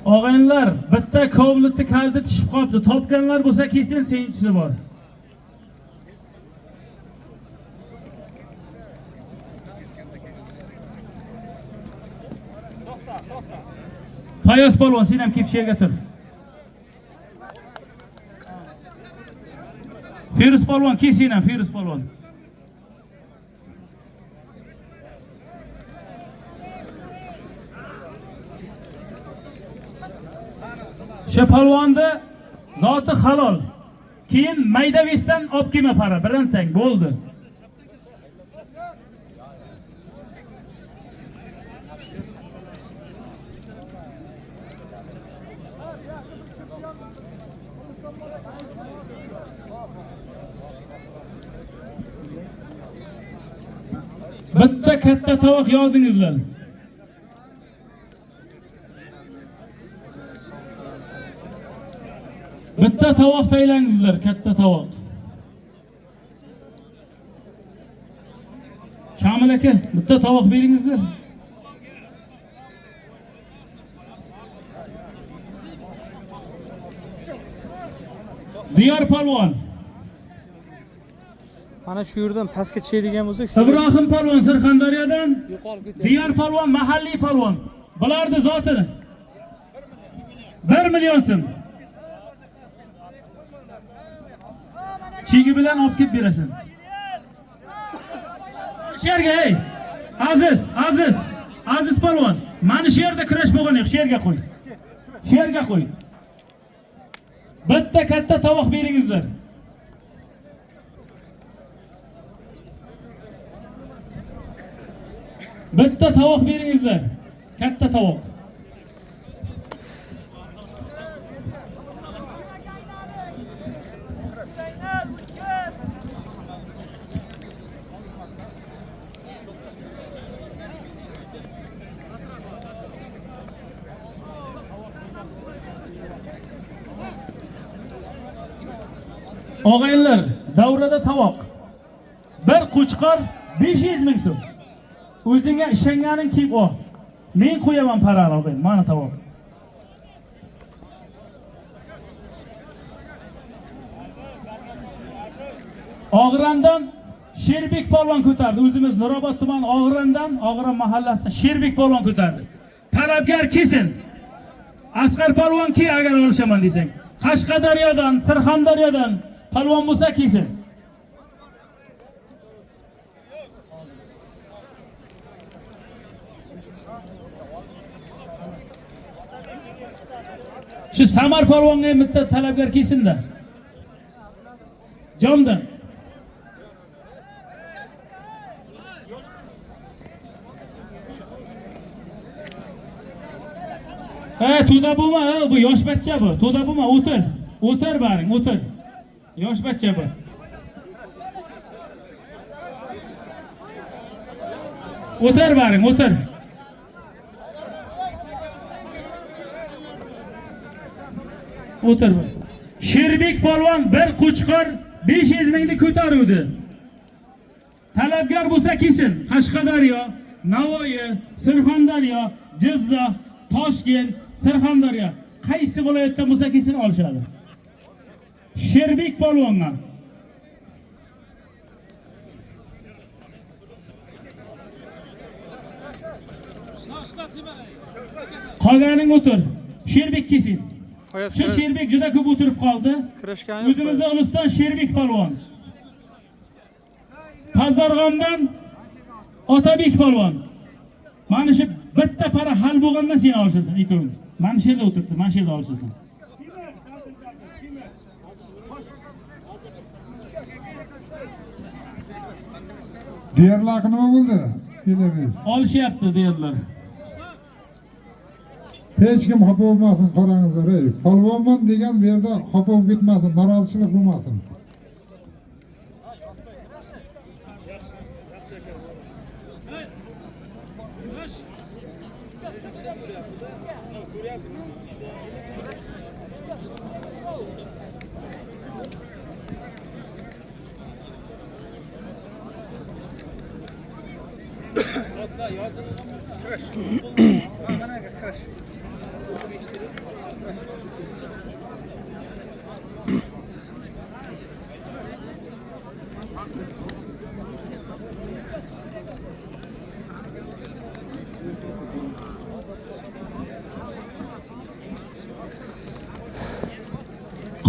Og'aynilar, bitta koblitni kalta tishib qolibdi. Topganlar bo'lsa kelsin, seyinchisi bor. Fayoz polvon, sen ham kelib shu yerga tur. Feruz polvon, kel sen ham, Feruz polvon. Shu polvonni zoti halol. Keyin mayda vesdan olib kelma para, biron tang bo'ldi. Bitta katta tovoq yozingizlar. Bitta tovoq taylangizlar, katta tovoq. Shamil aka, bitta tovoq beringizlar. Diyor polvon. Mana shu yerdan pastga tushadigan bo'lsak, Ibrohim polvon Surxondaryodan, yo'qolib ketyapti. Diyor polvon mahalliy polvon. Bularni zoti 1 million so'm. Chegi bilan olib kelib berasan. Shu yerga ey. Aziz, Aziz, Aziz polvon, mana shu yerda kurash bo'lgan yo'q, shu yerga qo'y. Shu yerga qo'y. Bitta katta tovoq beringizlar. Bitta tovoq beringizlar. Katta tovoq. Og'aynilar, davrada tovoq. Bir qo'chqor 500 ming so'm. O'zingga ishonganing kelib ol. Men qo'yaman parani og'ayin, mana tovoq. Og'randan Sherbek polvon ko'tardi. O'zimiz Nurobod tumani Og'randan, Og'ran mahallasidan Sherbek polvon ko'tardi. Talabgar kelsin. Asqar polvon ki agar olishaman desang. Qashqadaryodan, Surxondaryodan polvon bo'lsa kelsin. Shu Samar polvonga ham bitta talabgor kelsin-da. Jomdan. Ha, to'da bo'lma, ha, bu yosh bachcha bu. To'da bo'lma, o'tir. O'tir baring, o'tir. Yosh bachcha bu. O'tir baring, o'tir. O'tir. Sherbek polvon bir qo'chqor 500 mingni ko'taruvdi. Talabgor bo'lsa kelsin. Qashqadaryo, Navoiy, Surxondaryo, Jizzax, Toshkent, Surxondaryo qaysi viloyatdan bo'lsa kelsin olishadi. Sherbek polvonga. Qolganing o'tir. Sherbek kelsin. Foyaz Shu Sherbek juda ko'p o'tirib qoldi. Kurashgani yo'q. O'zimizda Ulusdan Sherbek polvon. Pazdarg'omdan Otabek polvon. Mana shu bitta para hal bo'lgandan sen olishasan ikkoving. Mana shu yerda o'tiribdi, mana shu yerda olishasan. Deyarli nima bo'ldi? Elamiz. Olishyapti deydilar. Hech kim xafa bo'lmasin, qarangizlar, ey. Polvonman degan bu yerda xafa bo'lib ketmasin, norozichilik bo'lmasin.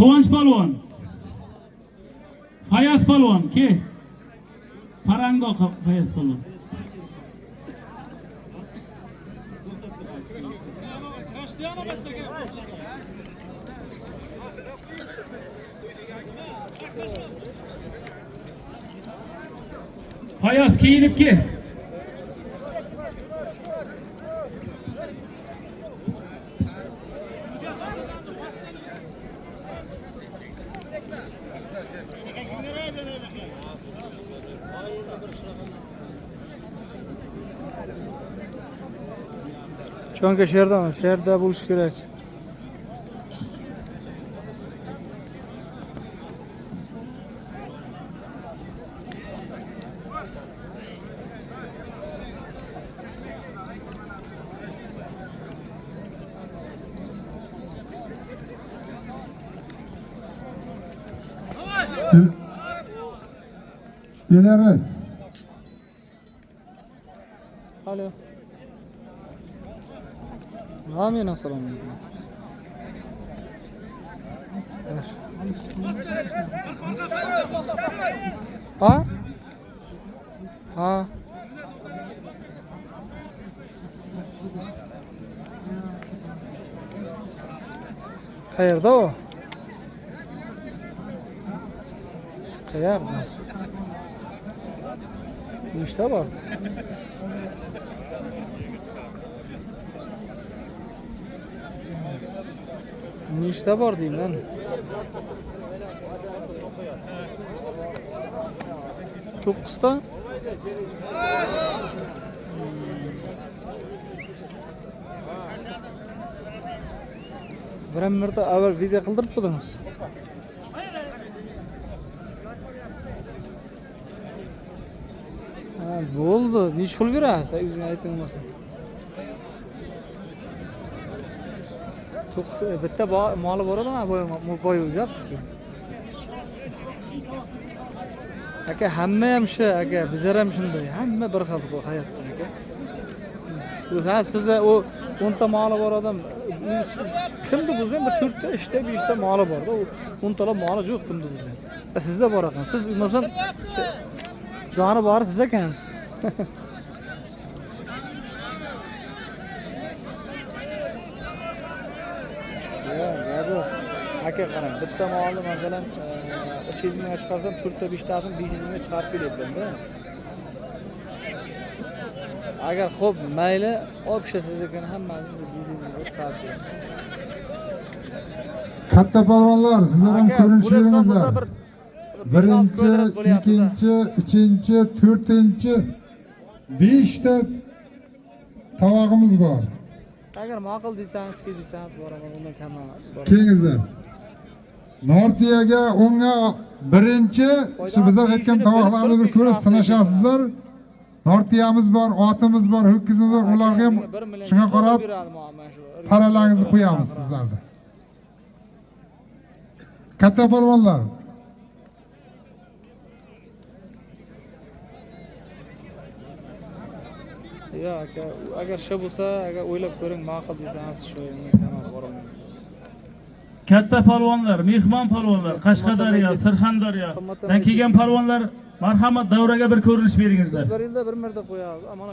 Quvonch polvon. Fayoz polvon, ke. Parango Fayoz polvon. Fayoz kiyinib ke. Chonka shu yerda bo'lishi kerak. Elariz. Alo. Amin, assalomu alaykum. Yaxshi. Ha? Ha. Qayerda u? Qayerda? Nechta bor? Nechta bor deyman. 9ta. Bir marta avval video qildirib qo'ydingiz. Ha, bo'ldi. Necha pul berasiz? O'zingiz ayting bo'lmasa. 9 bitta moli bor edi, boy o'lyapti. Aka, hamma ham shu, aka, bizlar ham shunday. Hamma bir xil bu hayotda, aka. Ha, sizda u 10 ta moli bor odam kimni bo'lsa ham bir 4 ta, 3 ta, 5 ta moli bor-da. U 10 talab moli yo'q kimni bo'lsa ham. Sizda bor ekan. Siz bo'lmasam joni bori siz ekansiz. Aka qarang, bitta molni masalan 300 mingga chiqarsam, 4ta 5tasini 500 mingga chiqarib kelyapman-da. Agar xo'p, mayli, obsha siznikini hammasini 500 mingga chiqarib beraman. Katta polvonlar, sizlar ham Aka, ko'rinish bo'ladigan bo'lsa beringizlar. bir Birinchi, kvadrat bo'lyapti-da. ikkinchi, uchinchi, to'rtinchi, beshta tovog'imiz bor. Agar ma'qul desangiz, ki desangiz boraman, undan kam boraman. Kelingizlar. Nortiyaga o'nga birinchi shu bizlar aytgan tovoqlarni bir ko'rib sinashasizlar. Nortiyamiz bor, otimiz bor, ho'kizimiz bor, ularga ham shunga qarab paralaringizni qo'yamiz sizlarda. Katta polvonlar. Yo'q aka, agar shu bo'lsa, agar o'ylab ko'ring, ma'qul desangiz shu undan kam boraman. Katta polvonlar, mehmon polvonlar, Qashqadaryo, Surxondaryodan kelgan polvonlar, marhamat davraga bir ko'rinish beringizlar. Bir yilda bir marta qo'yamiz. Mana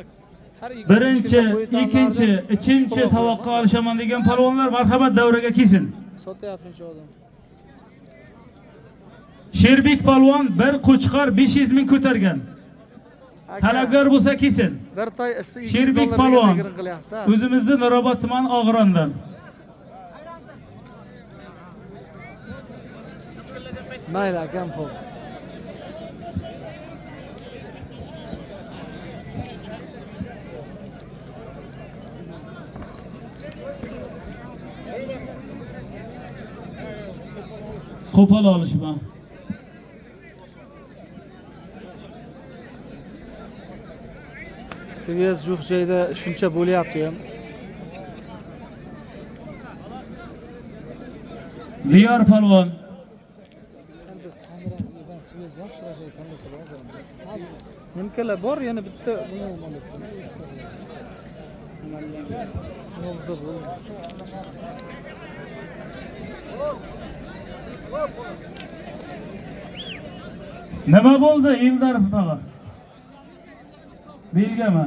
har ikki Birinchi, uch kunda qo'yib ikkinchi, tanlarni uchinchi tovoqqa olishaman degan polvonlar marhamat davraga kelsin. Sotyapti shuncha odam. Sherbek polvon bir qo'chqor 500 ming ko'targan. Aka, Talabgor bo'lsa kelsin. bir toy isti 200 Sherbek dollar polvon degan qilyapti-da. o'zimizni Nurobod tumani Og'irondan. Mayli akam, xo'p. Qo'pol olishma. Svez yo'q joyda shuncha bo'lyapti ham. Diyor polvon. Nimkalar bor, yana bitta buni ham olib. Nima bo'lsa bo'ldi. Nima bo'ldi Eldar tog'a? Belgami?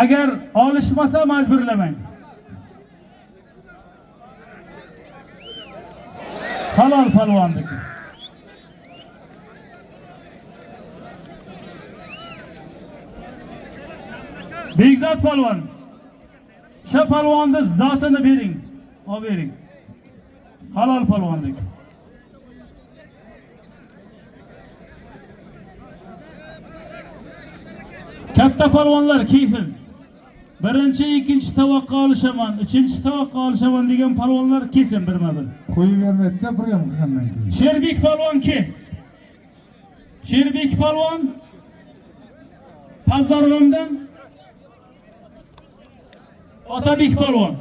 Agar olishmasa majburlamang. Halol polvonniki. Bekzod polvon. Shu polvonni zotini bering. Olib bering. Halol polvonniki. Katta polvonlar kelsin. Birinchi, ikkinchi tovoqqa olishaman, uchinchi tovoqqa olishaman degan polvonlar kelsin birma-bir. Qo'yib bermaydi-da bir ham qilgandan keyin. Sherbek polvon ke. Sherbek polvon Pazdarg'omdan Otabek polvon.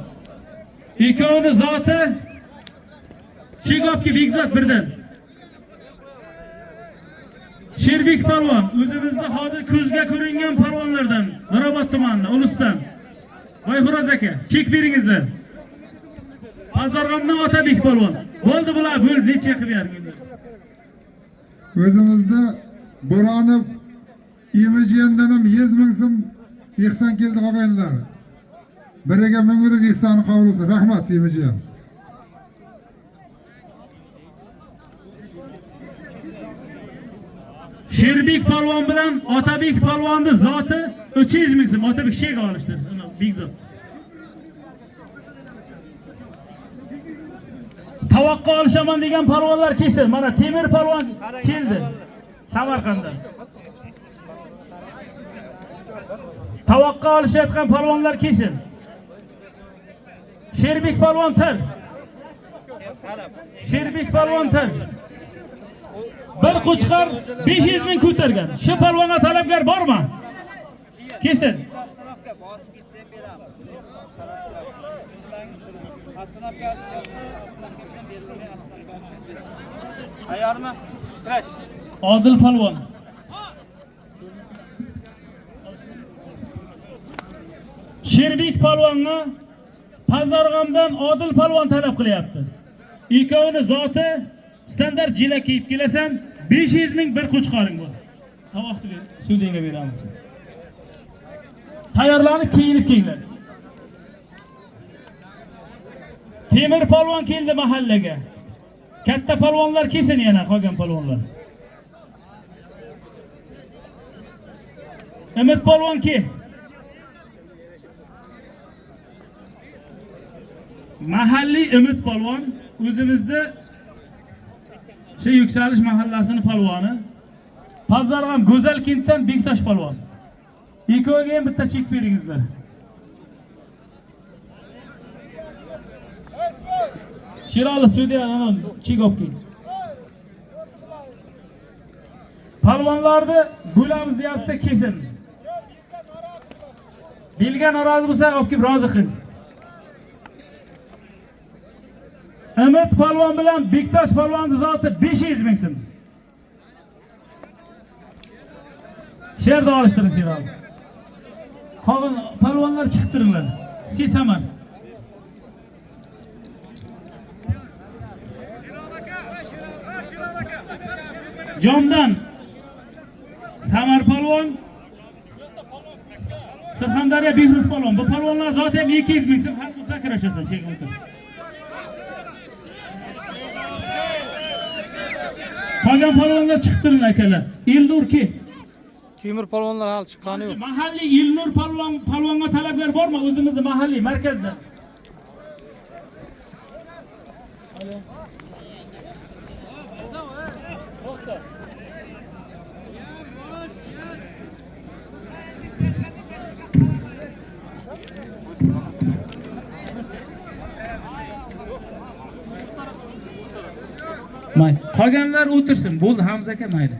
Ikkovini zoti Chegobki Bekzod birdan. Sherbek polvon o'zimizni hozir ko'zga ko'ringan polvonlardan, Nurobod tumanidan, Ulusdan. Boyxuroz aka, chek beringizlar. Pazdarg'omdan Otabek polvon. Bo'ldi bular, bo'lib necha qilib berdinglar. O'zimizda Bo'ronov Emijiyandan ham 100 ming so'm ehson keldi og'aynilar. Biriga 1000 berib ehsoni qabul bo'lsin. Rahmat Emijiyan. Sherbek polvon bilan Otabek polvonni zoti 300 ming so'm. Otabek shek olishdi. Uni Bekzod. Tovoqqa olishaman degan polvonlar kelsin. Mana Temir polvon keldi. Samarqanddan. Tovoqqa olishayotgan polvonlar kelsin. Sherbek polvon til. Sherbek polvon til. Bir qo'chqor 500 ming ko'targan. Shu polvonga talabgor bormi? Kelsin. Bosib ketsa beramiz. Ostanovkasi bo'lsa, ostanovka bilan berilmay, ostanovkasi beramiz. Tayyormi? Kurash. Odil polvon. Sherbek polvonni Pazarg'omdan Odil polvon talab qilyapti. Ikkovini zoti standart jila kiyib kelasan, 500 ming bir qo'chqoring bor. Tovoqni ber, sudyaga beramiz. Tayyorlanib kiyinib kelinglar. Temir polvon keldi mahallaga. Katta polvonlar kelsin yana qolgan polvonlar. Umid polvon ki. Mahalliy Umid polvon o'zimizda shu Yuksalish mahallasini polvoni. Pazarg'am Go'zalkentdan Bektosh polvon. Ikkoviga ham bitta chek beringizlar. Shirali sudya ana chek olib keling. Polvonlarni bo'lamiz deyapti, kelsin. Belga norozi bo'lsa olib kelib rozi qil. Umid polvon bilan Bektosh polvonni zoti 500 ming so'm. Sherda olishtiring Shirali. Qolgan polvonlar chiqib turinglar. Sizga Samar. Jomdan Samar polvon, Surxondaryo Behruz polvon. Bu polvonlar zoti ham 200 ming so'm har bo'lsa kurashasan, chek o'tir. Qolgan polvonlar chiqib turinglar akalar. Elnur ki. Temur polvonlar hali chiqqani yo'q. Mahalliy Elnur polvonga talablar bormi o'zimizni mahalliy markazda? Mayli. Qolganlar o'tirsin. Bo'ldi Hamza aka, mayli.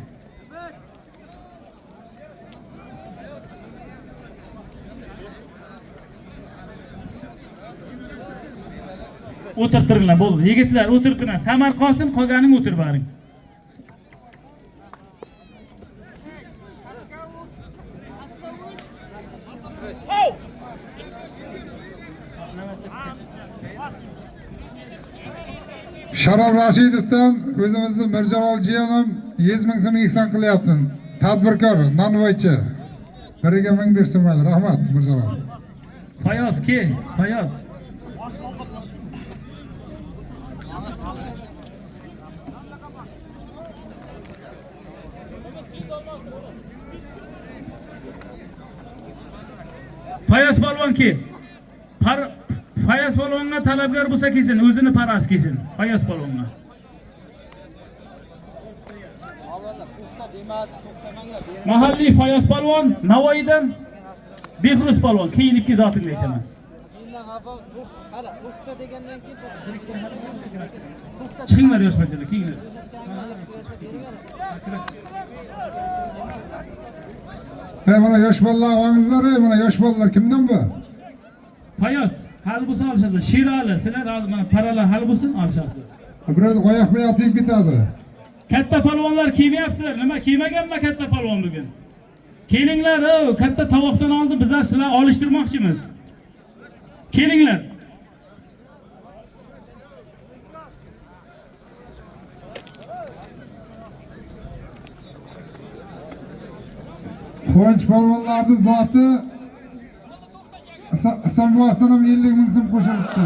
O'tirtiringlar, bo'ldi. Yigitlar, o'tirib. Samar Qosim, qolganing o'tir baring. Sharof Rashidovdan o'zimizni Mirjalol jiyanim 100 ming so'm ehson qilyapti. Tadbirkor, nonvoychi. Biriga 1000 bersin mayli. Rahmat Mirjalol. Fayoz ke, Fayoz. Fayoz polvon ke. Fayoz polvonga talabgor bo'lsa kelsin, o'zini parasi kelsin. Fayoz polvonga. Mahalliy Fayoz polvon, Navoiydan Behruz polvon, keyin ikki zotingni aytaman. Chiqinglar yosh bachalar, kelinglar. Ey mana yosh bolalar olingizlar, ey mana yosh bolalar kimdan bu? Fayoz, hali bo'lsa olishasiz. Shirali, sizlar hozir mana paralar hali bo'lsin olishasiz. Birov oyoq bilan tegib ketadi. Katta polvonlar kiymayapsizlar. Nima kiymaganmi katta polvon bugun? Kelinglar, o, katta tovoqdan oldin bizlar sizlar olishtirmoqchimiz. Kelinglar. Quvonch polvonlarning zoti Islom ham 50 ming so'm qo'shilibdi.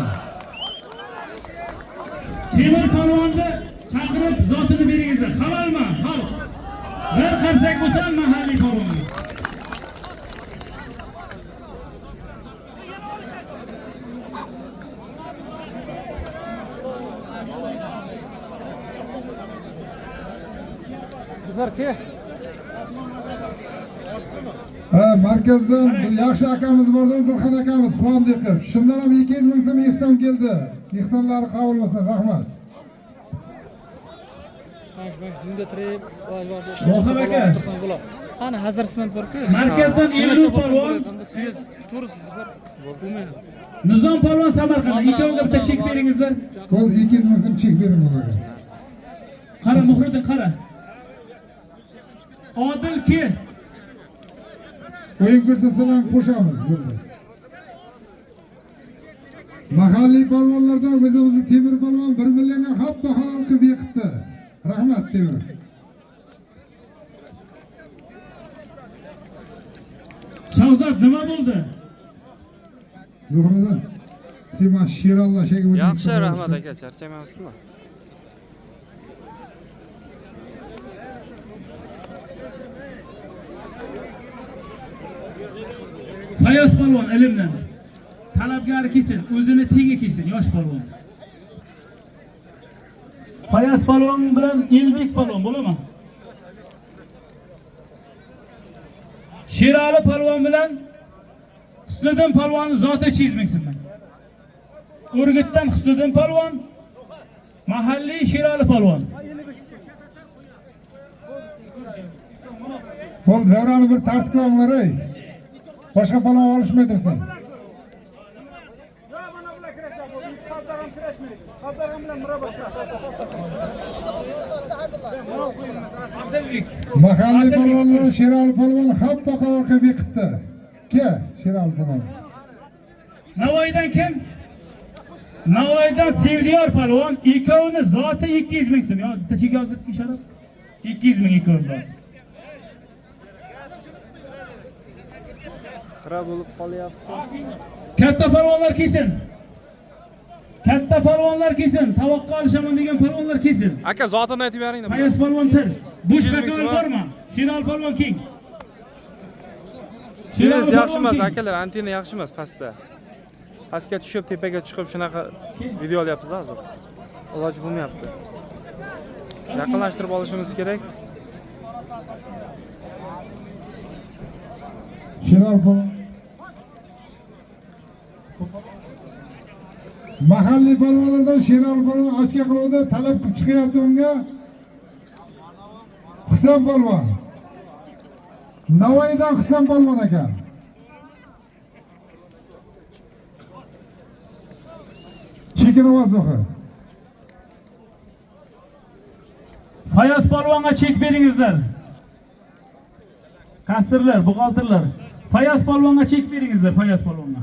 Temur polvonni chaqirib zotini beringizlar. Halalmi? Xalq. Bir qarsak bo'lsa mahalliy polvon. Bizlar ke. Ha, markazdan bir yaxshi akamiz bordan Zilxan akamiz Quvondiqov. Shundan ham 200 ming so'm ehson keldi. Ehsonlari qabul bo'lsin, rahmat. Vohib aka. Ana Hazarsman bor-ku. Markazdan Elnur polvon, Nizom polvon Samarqand. Ikkoviga bitta chek beringizlar. Qo'l 200 ming so'm chek bering ularga. Qara Muhriddin, qara. Odil ki. O'yin ko'rsatsalar ham qo'shamiz bo'ldi. Mahalliy polvonlardan o'zimizni Temur polvon 1 millionga hoppa halol qilib yiqitdi. Rahmat Temur. Shahzod nima bo'ldi? Zuhriddin, sen mana Shirallo shega o'zing. Yaxshi, rahmat aka, charchamayapsizmi? Fayoz polvon ilmdan. Talabgari kelsin, o'zini tengi kelsin, yosh polvon. Fayoz polvon bilan Elbek polvon bo'ladimi? Sherali polvon bilan Husniddin polvonni zoti 200 ming so'mdan. Urgutdan Husniddin polvon, mahalliy Sherali polvon. Bo'ldi, davrani bir tartib qilinglar ey. Boshqa polvon olishmay tursin. Yo'q, mana bular kurashadi. Bu qizlar ham kurashmaydi. Qizlar ham bilan murabba kurashadi. Asilbek. Mahalliy polvonlar Sherali polvon hamma orqaga beqitdi. Ke, Sherali polvon. Navoiydan kim? Navoiydan Sevdiyor polvon, ikkovini zoti 200 ming so'm. Yoz, bitta chek yozdik ishorat. 200 ming ikkovini zoti. Xira bo'lib qolyapti. Katta polvonlar kelsin. Katta polvonlar kelsin. Tovoqqa olishaman degan polvonlar kelsin. Aka, zotini aytib bering. Fayoz polvon tir. Bush 200 ming bakal so'm. bormi? Sherali polvon king. Sherali yaxshi emas, polvon king. Akalar, antenna yaxshi emas pastda. Pastga tushib, tepaga chiqib shunaqa video olyapmiz hozir. Iloji bo'lmayapti. Yaqinlashtirib olishimiz kerak. Sherali polvon. Mahalliy polvonlardan Sherali polvon ochga qiluvdi, talab qilib chiqyapti unga. Husan polvon. Navoiydan Husan polvon ekan. Chekina воздуха. Fayoz polvonga chek beringizlar. Kassirlar, buxgalterlar. Fayoz polvonga chek beringizlar, Fayoz polvonga.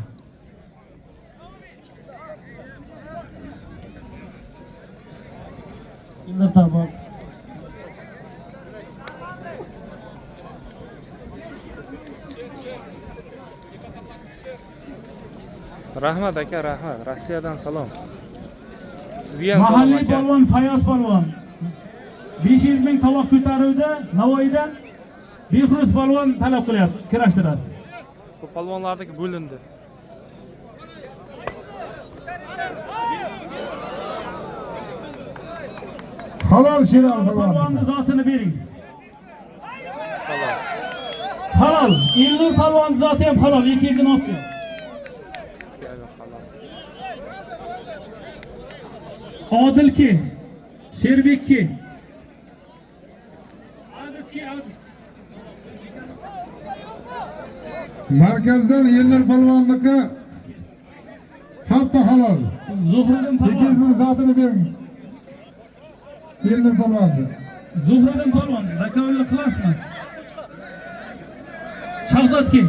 Yillar tabaq. Rahmat aka, rahmat. Rossiyadan salom. Sizga ham salom Mahalliy aka. Polvon Fayoz polvon. 500 ming tovoq ko'taruvdi Navoiydan. Behruz polvon talab qilyapti, kurashtirasiz. Bu polvonlarniki bo'lindi. Halol Sherali polvon. Polvonni zotini bering. Halol. Halol. Elnur polvon zoti ham halol, 200 ni olib kel. Halol. Odilki, Sherbekki. Azizki, Aziz. Markazdan Elnur polvonniki hamma halol. Zuhriddin 200 polvon. Ming zotini bering. Elnur polvonni. Zuhriddin polvon, vakolatli qilasizmi? Shahzodki.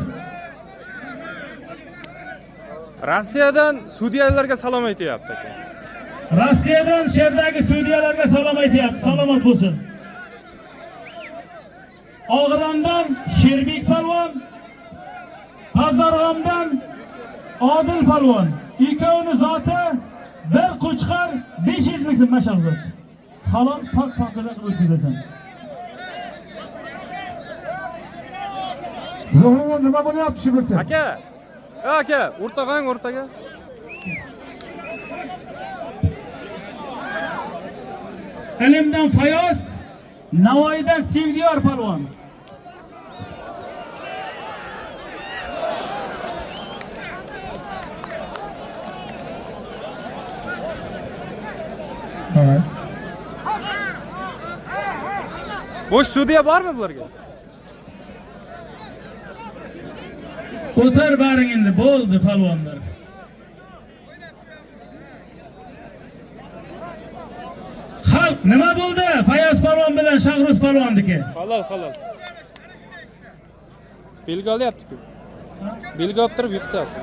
Rossiyadan sudyalarga salom aytyapti aka. Rossiyadan sherdagi sudyalarga salom aytyapti. Salomat bo'lsin. Og'iramdan Sherbek polvon, Pazdarg'omdan Odil polvon. Ikkovini zoti bir qo'chqor 500 ming so'm Shahzod. Halol pok pokiza qilib o'tkazasan. Zuhriddin nima bo'lyapti shu burchak? Aka, aka, o'rtag'ang o'rtaga. Ilmdan Fayoz, Navoiydan Sevdiyor polvon. Tamam. Bo'sh sudya bormi bularga? O'tir baring endi, bo'ldi polvonlar. Xalq nima bo'ldi? Fayoz polvon bilan Shahruz polvonniki. Halol, halol. Belgi olyapti-ku. Belgi olib turib yiqityapti.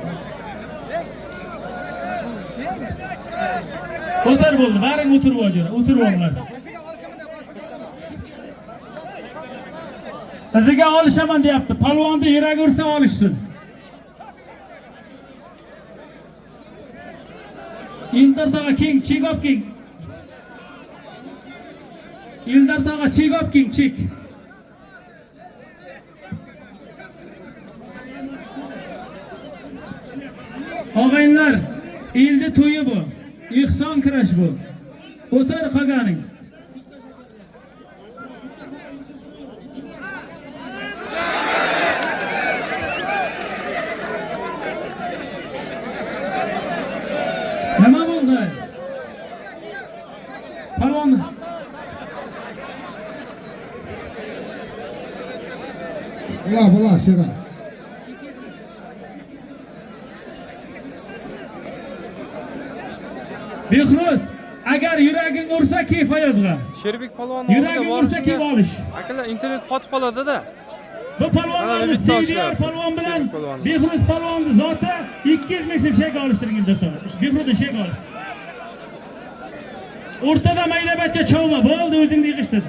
O'tir bo'ldi, baring o'tirib olinglar, o'tirib olinglar. Iziga olishaman deyapti. Polvonni yuragi ursa olishsin. Eldor tog'a keng, chek olib keng. Eldor tog'a chek olib keng, chek. Og'aynilar, elni to'yi bu. Ehson kurash bu. O'tir qolganing. Nima bo'ldi? Palvon Bo'la, bo'la, Sherali. Behruz, agar yuraging ursa kel Fayozga. Sherbek polvonni oldiga Yuraging ursa borishga kelib olish. Akalar internet qotib qoladi-da. Bu polvonlarni Mana bitta Seydiyar oshlab. polvon bilan Sherbek polvonni. Behruz polvonni zoti 200 ming so'm shek olishtiring deb. Behruzni shek olish. O'rtada mayda bacha chovma, bo'ldi o'zingni yig'ishtir.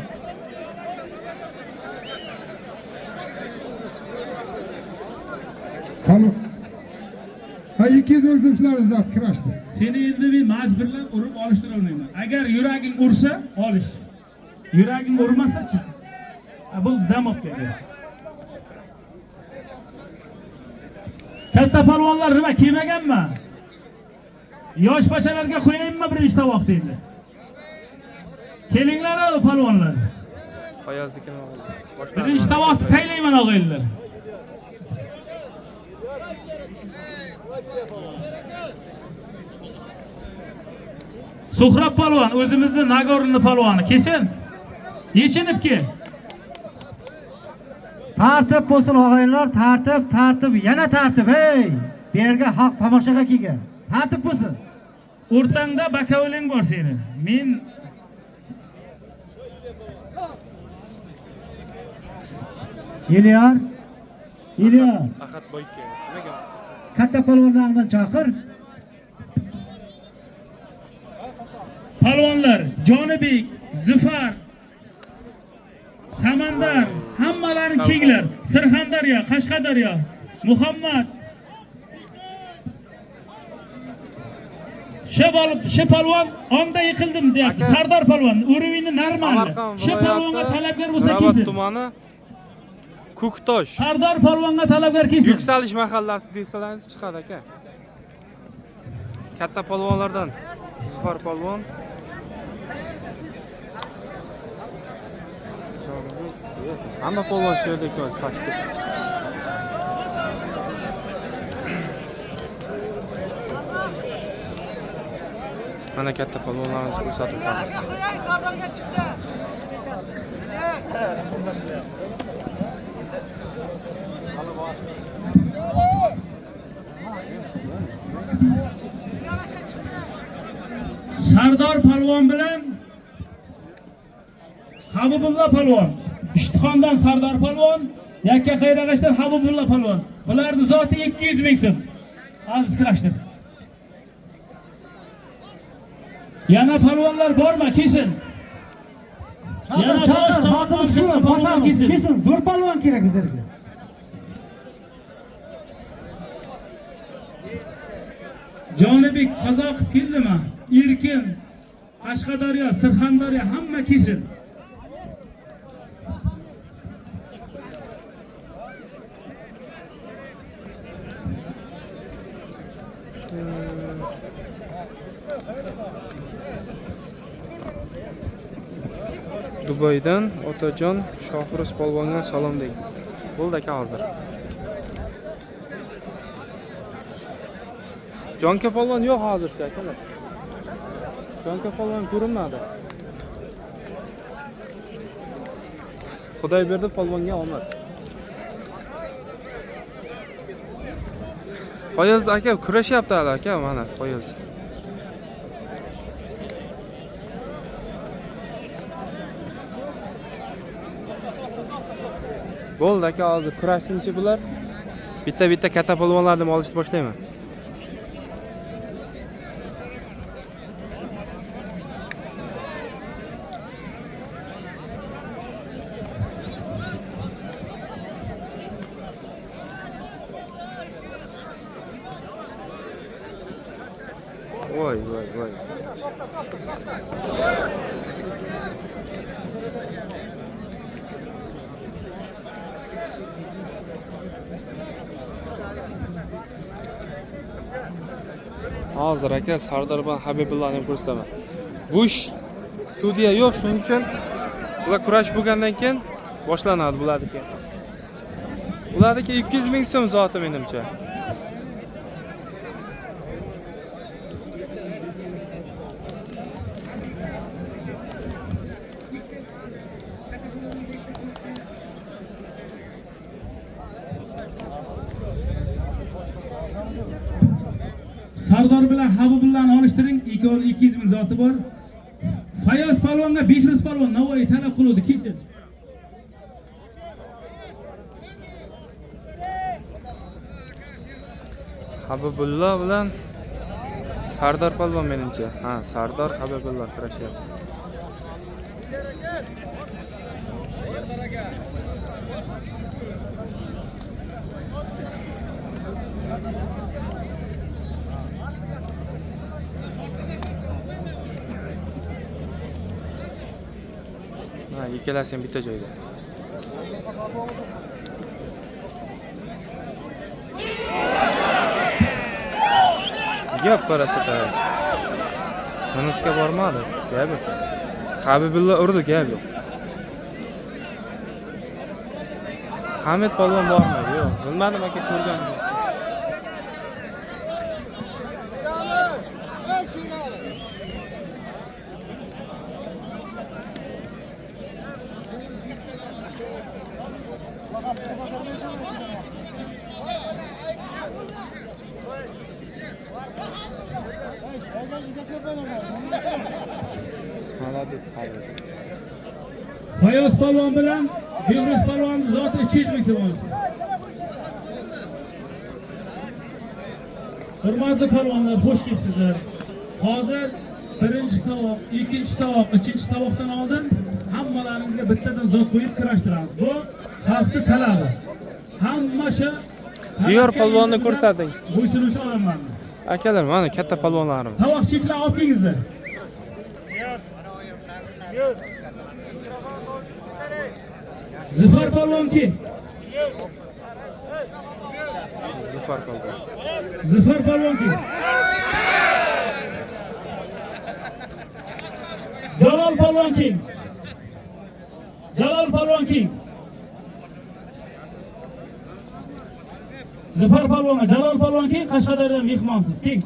Ha, 200 ming so'm shularni zot kurashdi. Seni endi men majburlab urib olishtira olmayman. Agar yuraging ursa, olish. Yuraging urmasa-chi? Bu dam olib keldi. Katta polvonlar nima kelmaganmi? Yosh pashalarga qo'yayinmi birinchi tovoq deydi. Kelinglar polvonlar. Fayoznikini oldi. Birinchi tovoqni taylayman og'aynilar. Suhrob polvon o'zimizni Nagorni polvoni kelsin. Yechinib kel. Tartib bo'lsin og'aynilar, tartib, tartib, yana tartib, ey! Bu yerga xalq tomoshaga kelgan. Tartib bo'lsin. O'rtangda bakaviling bor seni. Men Elyor, Elyor. Ahad Boyke. Nimaga? Katta polvonlarni chaqir. Polvonlar Jonibek, Zufar, Samandar, hammalaring kenglar. Sirxondaryo, Qashqadaryo, Muhammad. Shu polvon ongda yiqildim deyapti. Aka, Sardor polvon, uruvinni normal. Samarqand Shu polvonga viloyati talabgor bo'lsa Nurobod kelsin. tumani Ko'ktosh. Sardor polvonga talabgor kelsin. Yuksalish mahallasi desangiz chiqadi aka. Katta polvonlardan Zufar polvon. Hamma polvon shu yerda ekan pastda. Mana katta polvonlarimizni ko'rsatib o'tamiz. Sardor polvon bilan Habibulla polvon, Ishtixondan Sardor polvon, Yakka Qayrag'ashdan Habibulla polvon. Bularning zoti 200 ming so'm. Aziz kurashdir. Yana polvonlar bormi? Kelsin. Chaqir, Yana chaqir, bosh xotimiz shu, polvon bosamiz. kelsin. Kelsin, zo'r polvon kerak bizlarga. Jonibek Qozoqov keldimi? Erkin, Qashqadaryo, Sirxondaryo hamma kelsin. Dubaydan Otajon Shohruz polvonga salom deng. Bo'ldi aka hozir. Jonka polvon yo'q hozircha akalar. Jonka polvon ko'rinmadi. Xudoyberdi polvonga omad. Foyoz aka kurashyapti hali aka, mana Foyoz. Bo'ldi aka, hozir kurashsinchi bular. Bitta-bitta katta polvonlarni olishni boshlayman. Voy, voy, voy. Hozir aka Sardor bilan Habibullani ham ko'rsataman. Bu ish sudya yo'q, shuning uchun bular kurash bo'lgandan keyin boshlanadi bularniki. Ularniki 200 ming so'm zoti menimcha. Sardor bilan Habibullani olishtiring, ikkovi 200 ming zoti bor. Fayoz polvonga Behruz polvon Navoiy talab qiluvdi, kelsin. Habibulla bilan Sardor polvon menimcha. Ha, Sardor Habibulla kurashyapti. Ha, ikkalasi ham bitta joyda. Gap parasata. Minutga bormadi. Gap yo'q. Habibulla urdi, gap yo'q. Hamid polvon bormadi, yo'q. Bilmadim aka, ko'rganim yo'q. Молодец, Habib. Fayoz polvon bilan Behruz polvon zoti 200 ming so'm olishdi. Hurmatli polvonlar, xush kelibsizlar. Hozir birinchi tovoq, ikkinchi tovoq, uchinchi tovoqdan oldin hammalaringizga bittadan zot qo'yib kurashtiramiz. Bu xalqning talabi. Hamma shu Diyor polvonni ko'rsating. Bo'ysunuvchi odamlarmiz. Akalar, mana katta polvonlarimiz. Tovoq cheklar olib kelingizlar. Zufar polvon ki. Zufar polvon. Zufar polvon ki. Jalol polvon ki. Jalol polvon ki. Zufar polvonga Jalol polvon ki, Qashqadaryodan mehmonsiz, king.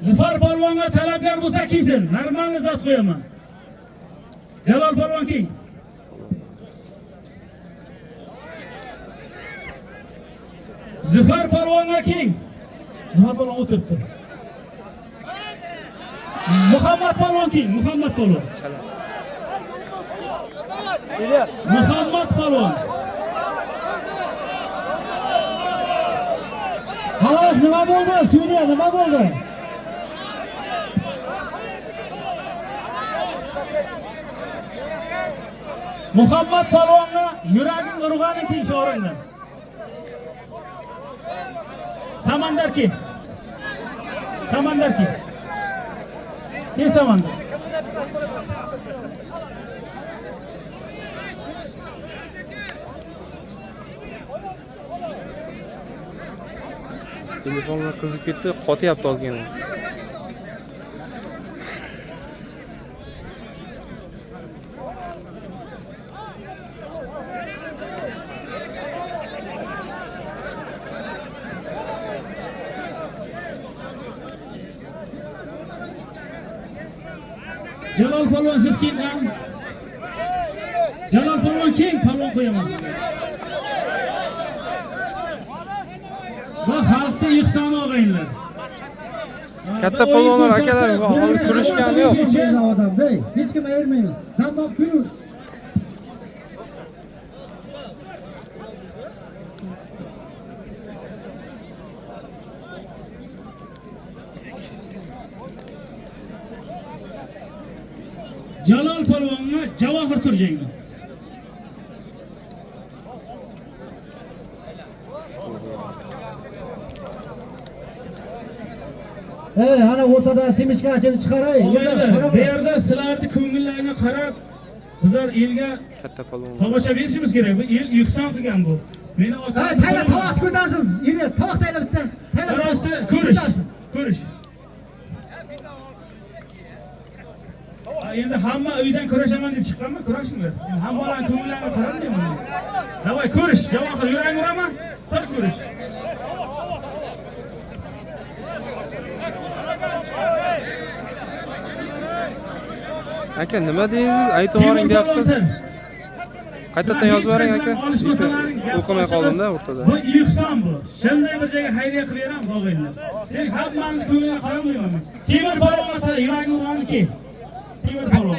Zufar polvonga talabgar bo'lsa kelsin, normalni zot qo'yaman. Jalol polvon ki. Zufar polvonga king. Zufar polvon o'tiribdi. Muhammad polvon king, Muhammad polvon. Muhammad polvon. Xalos, nima bo'ldi? Sudya, nima bo'ldi? Muhammad polvonni yuraging urg'ani king sho'ringlar. Samandar ki. Samandar ki. Kim Samandar? Telefonlar qizib ketdi, qotyapti ozgina. Jalol polvon siz kim ham? Jalol polvon kim? Polvon qo'yaman sizga. Bu xalqning ihsoni og'aynilar. Katta polvonlar akalar, hozir ko'rishgani yo'q. Odamda hech kim ayirmaymiz. Tamom plyus. Jalol polvonga Javohir Turjangni. Hey, ana o'rtada semichka ochib chiqaray. Bu yerda sizlarning ko'ngillaringga qarab bizlar elga katta polvon tomosha berishimiz kerak. Bu el ehson qilgan bu. Meni otam. Ha, tayla tovoq ko'tarsiz. Yine tovoq tayla bitta. Tayla Rosti ko'rish. Endi hamma uydan kurashaman deb chiqqanmi? Kurashinglar. Endi hammalarning ko'ngillarini qaramayman. Davay ko'rish, Javohir yuraging uraman, tur ko'rish. Aka, nima deysiz? Aytib yuboring deyapsiz. Qaytadan yozib yuboring aka. O'qimay qoldim-da o'rtada. Bu ihson bu. Shunday bir joyga xayriya qilib beramiz og'aynilar. Sen hammani ko'nglini qaramayman. Temir polvonga tara yuraging urganiki. Temir polvon.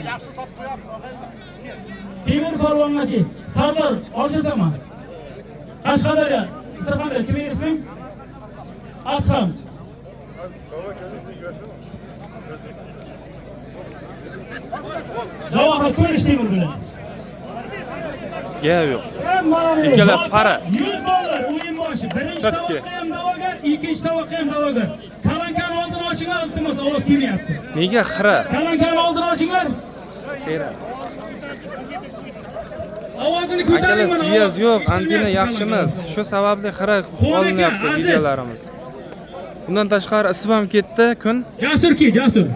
Temir polvonga ki. Sardor, olishasanmi? Qashqadaryo, Surxondaryo, kim isming? Adham. Javohir ko'rish Temir bilan. Gap yo'q. Ikkalasi para. $100 o'yin boshi. Birinchi tovoqqa ham da'vogar, ikkinchi tovoqqa ham da'vogar. Kalankani oldini ochinglar, iltimos, ovoz kelmayapti. Nega xira? Kalankani oldini ochinglar. Xira. Ovozini ko'taring Akalar, mana. sviyaz yo'q, antenna yaxshi emas. Shu sababli xira olinyapti videolarimiz. Bundan tashqari isib ham ketdi kun. Jasurki, Jasur.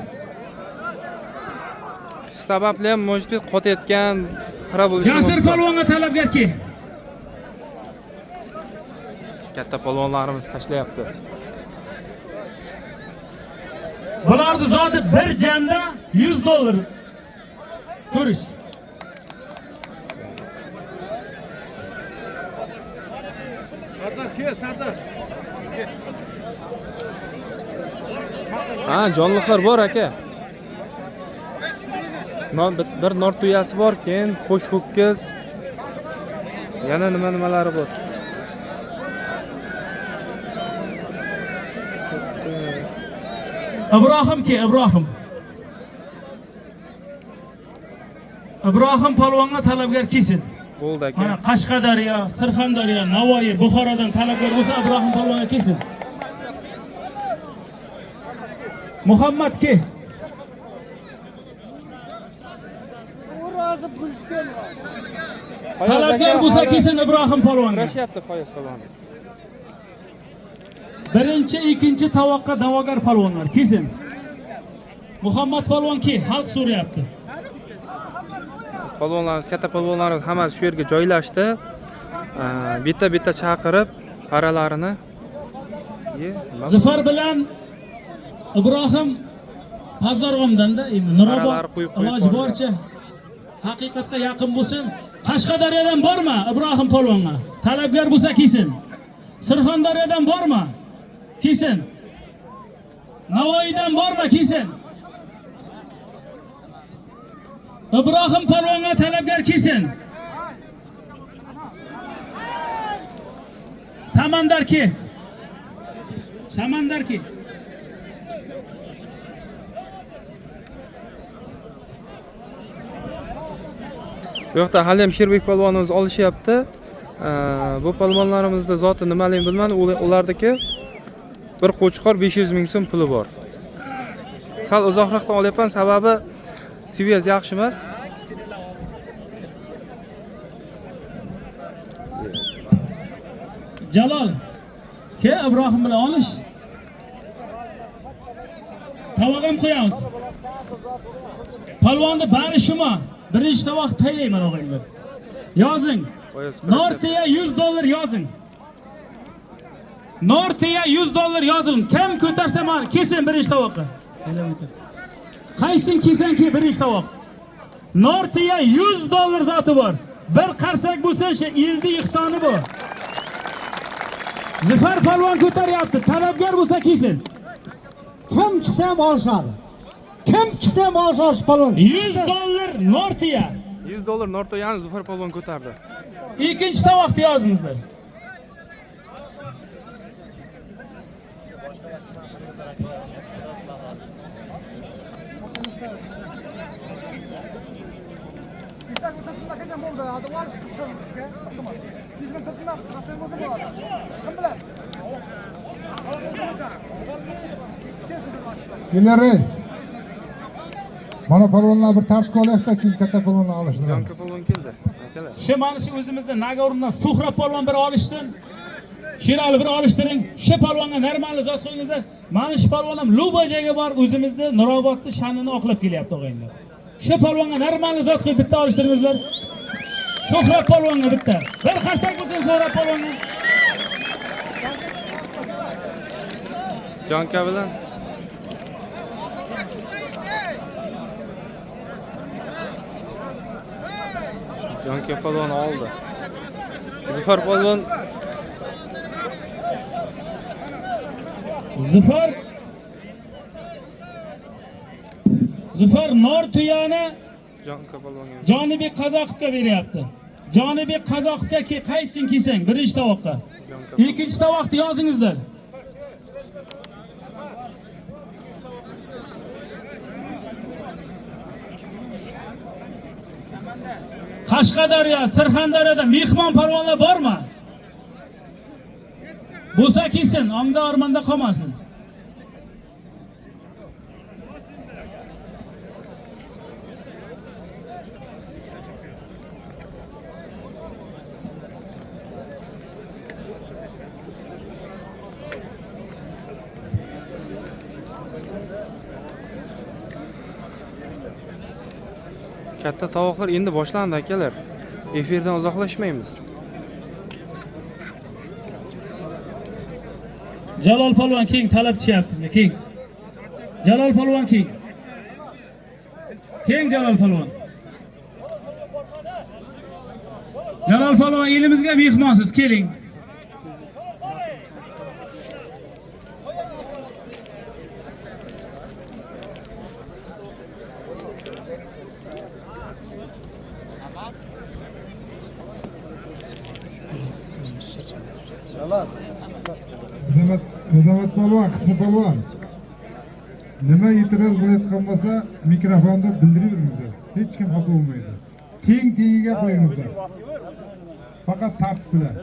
Shu sababli ham может быть qotayotgan xira bo'lishi Jasur mumkin. polvonga talabgarki. Katta polvonlarimiz tashlayapti. Bularni zoti bir janda $100 ko'rish. Sardor, kel Sardor. Ha, jonliqlar bor aka. Bir nor tuyasi bor, keyin qo'sh ho'kiz. Yana nima nimalari bor. Ibrohim ki, Ibrohim. Ibrohim polvonga talabgar kelsin. Bo'ldi aka. Mana Qashqadaryo, Surxondaryo, Navoiy, Buxorodan talabgar bo'lsa Ibrohim polvonga kelsin. Muhammad ki. Talabgar bo'lsa kelsin Ibrohim polvonga. Kurashyapti Foyoz polvon. Birinchi, ikkinchi tovoqqa da'vogar polvonlar kelsin. Muhammad polvon ki, xalq so'rayapti. Polvonlarimiz, katta polvonlarimiz hammasi shu yerga joylashdi. Bitta-bitta chaqirib paralarini. Zufar bilan Ibrohim Pazdarg'omdan-da, endi Nurobod iloji boricha haqiqatga yaqin bo'lsin. Qashqadaryodan borma Ibrohim polvonga. Talabgar bo'lsa kelsin. Surxondaryodan borma? Kelsin. Navoiydan borma? Kelsin. Ibrohim polvonga talabgar kelsin. Samandar ki. Samandar ki. Bu yoqda hali ham Sherbek polvonimiz olishyapti. Bu polvonlarimizda zoti nimaligini bilmadim. Ulardagi bir qo'chqor 500 ming so'm puli bor. Sal uzoqroqdan olyapman, sababi sviyaz yaxshi emas. Jalol, ke Ibrohim bilan olish. Tovoq ham qo'yamiz. Polvonni bari shuma. Birinchi tovoq taylayman og'aylar. Yozing. Nortiya $100 yozing. Nortiya $100 yozing. Kim ko'tarsa mana kesin birinchi tovoqni. Qaysin kelsanki birinchi tovoq. Nortiya $100 zoti bor. Bir qarsak bo'lsa shu eldi ihsoni bu. Zufar polvon ko'taryapti. Talabgar bo'lsa kelsin. Kim chiqsa ham olishadi. Kim chiqsa ham olishadi shu polvon. $100 Nortiya. $100 Nortiyani Zufar polvon ko'tardi. Ikkinchi tovoqni yozingizlar. Reis. Mana polvonlar bir tartibga olaylik-da, keyin katta polvonlar olishtiramiz. Jonka polvon keldi. Akalar. Shu mana shu o'zimizda Nagorundan Suhrob polvon bir olishsin. Sherali bir olishtiring. Shu polvonga normal zot qo'yingizlar. Mana shu polvon ham Luba joyga borib o'zimizni Nurobodni sha'nini oqlab kelyapti og'aynilar. Shu polvonga normalni zot qilib bitta olishtiringizlar. So'hrab polvonga bitta. Bir qarsak bo'lsin So'hrab polvonga. Jonka bilan Jonka polvon oldi. Zufar polvon Zufar nor tuyani Jonka polvonga. Jonibek Qozoqovga beryapti. Jonibek Qozoqovga ki qaysin kelsang birinchi tovoqqa. Ikkinchi tovoqni yozingizlar. Qashqadaryo, Surxondaryoda mehmon polvonlar bormi? Bo'lsa kelsin, ongda armonda qolmasin. Katta tovoqlar endi boshlandi akalar. Efirdan uzoqlashmaymiz. Jalol polvon keng talab tushyapti sizga, keng. Jalol polvon keng. Keng Jalol polvon. Jalol polvon elimizga mehmonsiz, keling. Azamat polvon, qismi polvon. Nima e'tiroz bo'layotgan bo'lsa, mikrofonda bildiraveringizlar. Hech kim xafa bo'lmaydi. Teng tengiga qo'yingizlar. Faqat tartib bilan.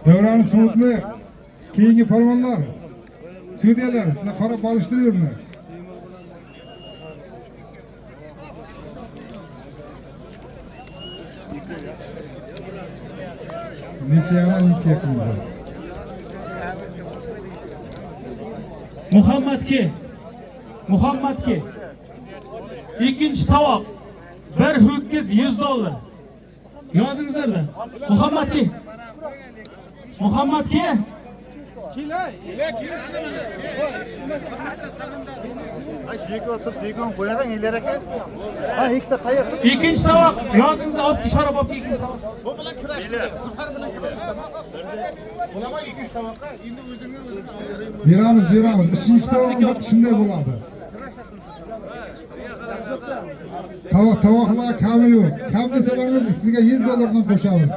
Davrani sovutmay, keyingi polvonlar, sudyalar, sizlar qarab olishtiraveringlar. Necha necha qilinglar. Muhammadki. Ikkinchi tovoq. Bir ho'kiz $100. Yozingizlarda. Muhammadki. Muhammadki. Ikkinchi tovoq yozingizda olib sharob olib ikkinchi tovoq. Bu bilan kurashdi. Zufar bilan kurashdi. Bular ikkinchi tovoqqa endi o'zingni o'zing beramiz, beramiz. Uchinchi tovoq shunday bo'ladi. Tovoqlar kami yo'q. Kam desangiz ustiga $100 dan qo'shamiz.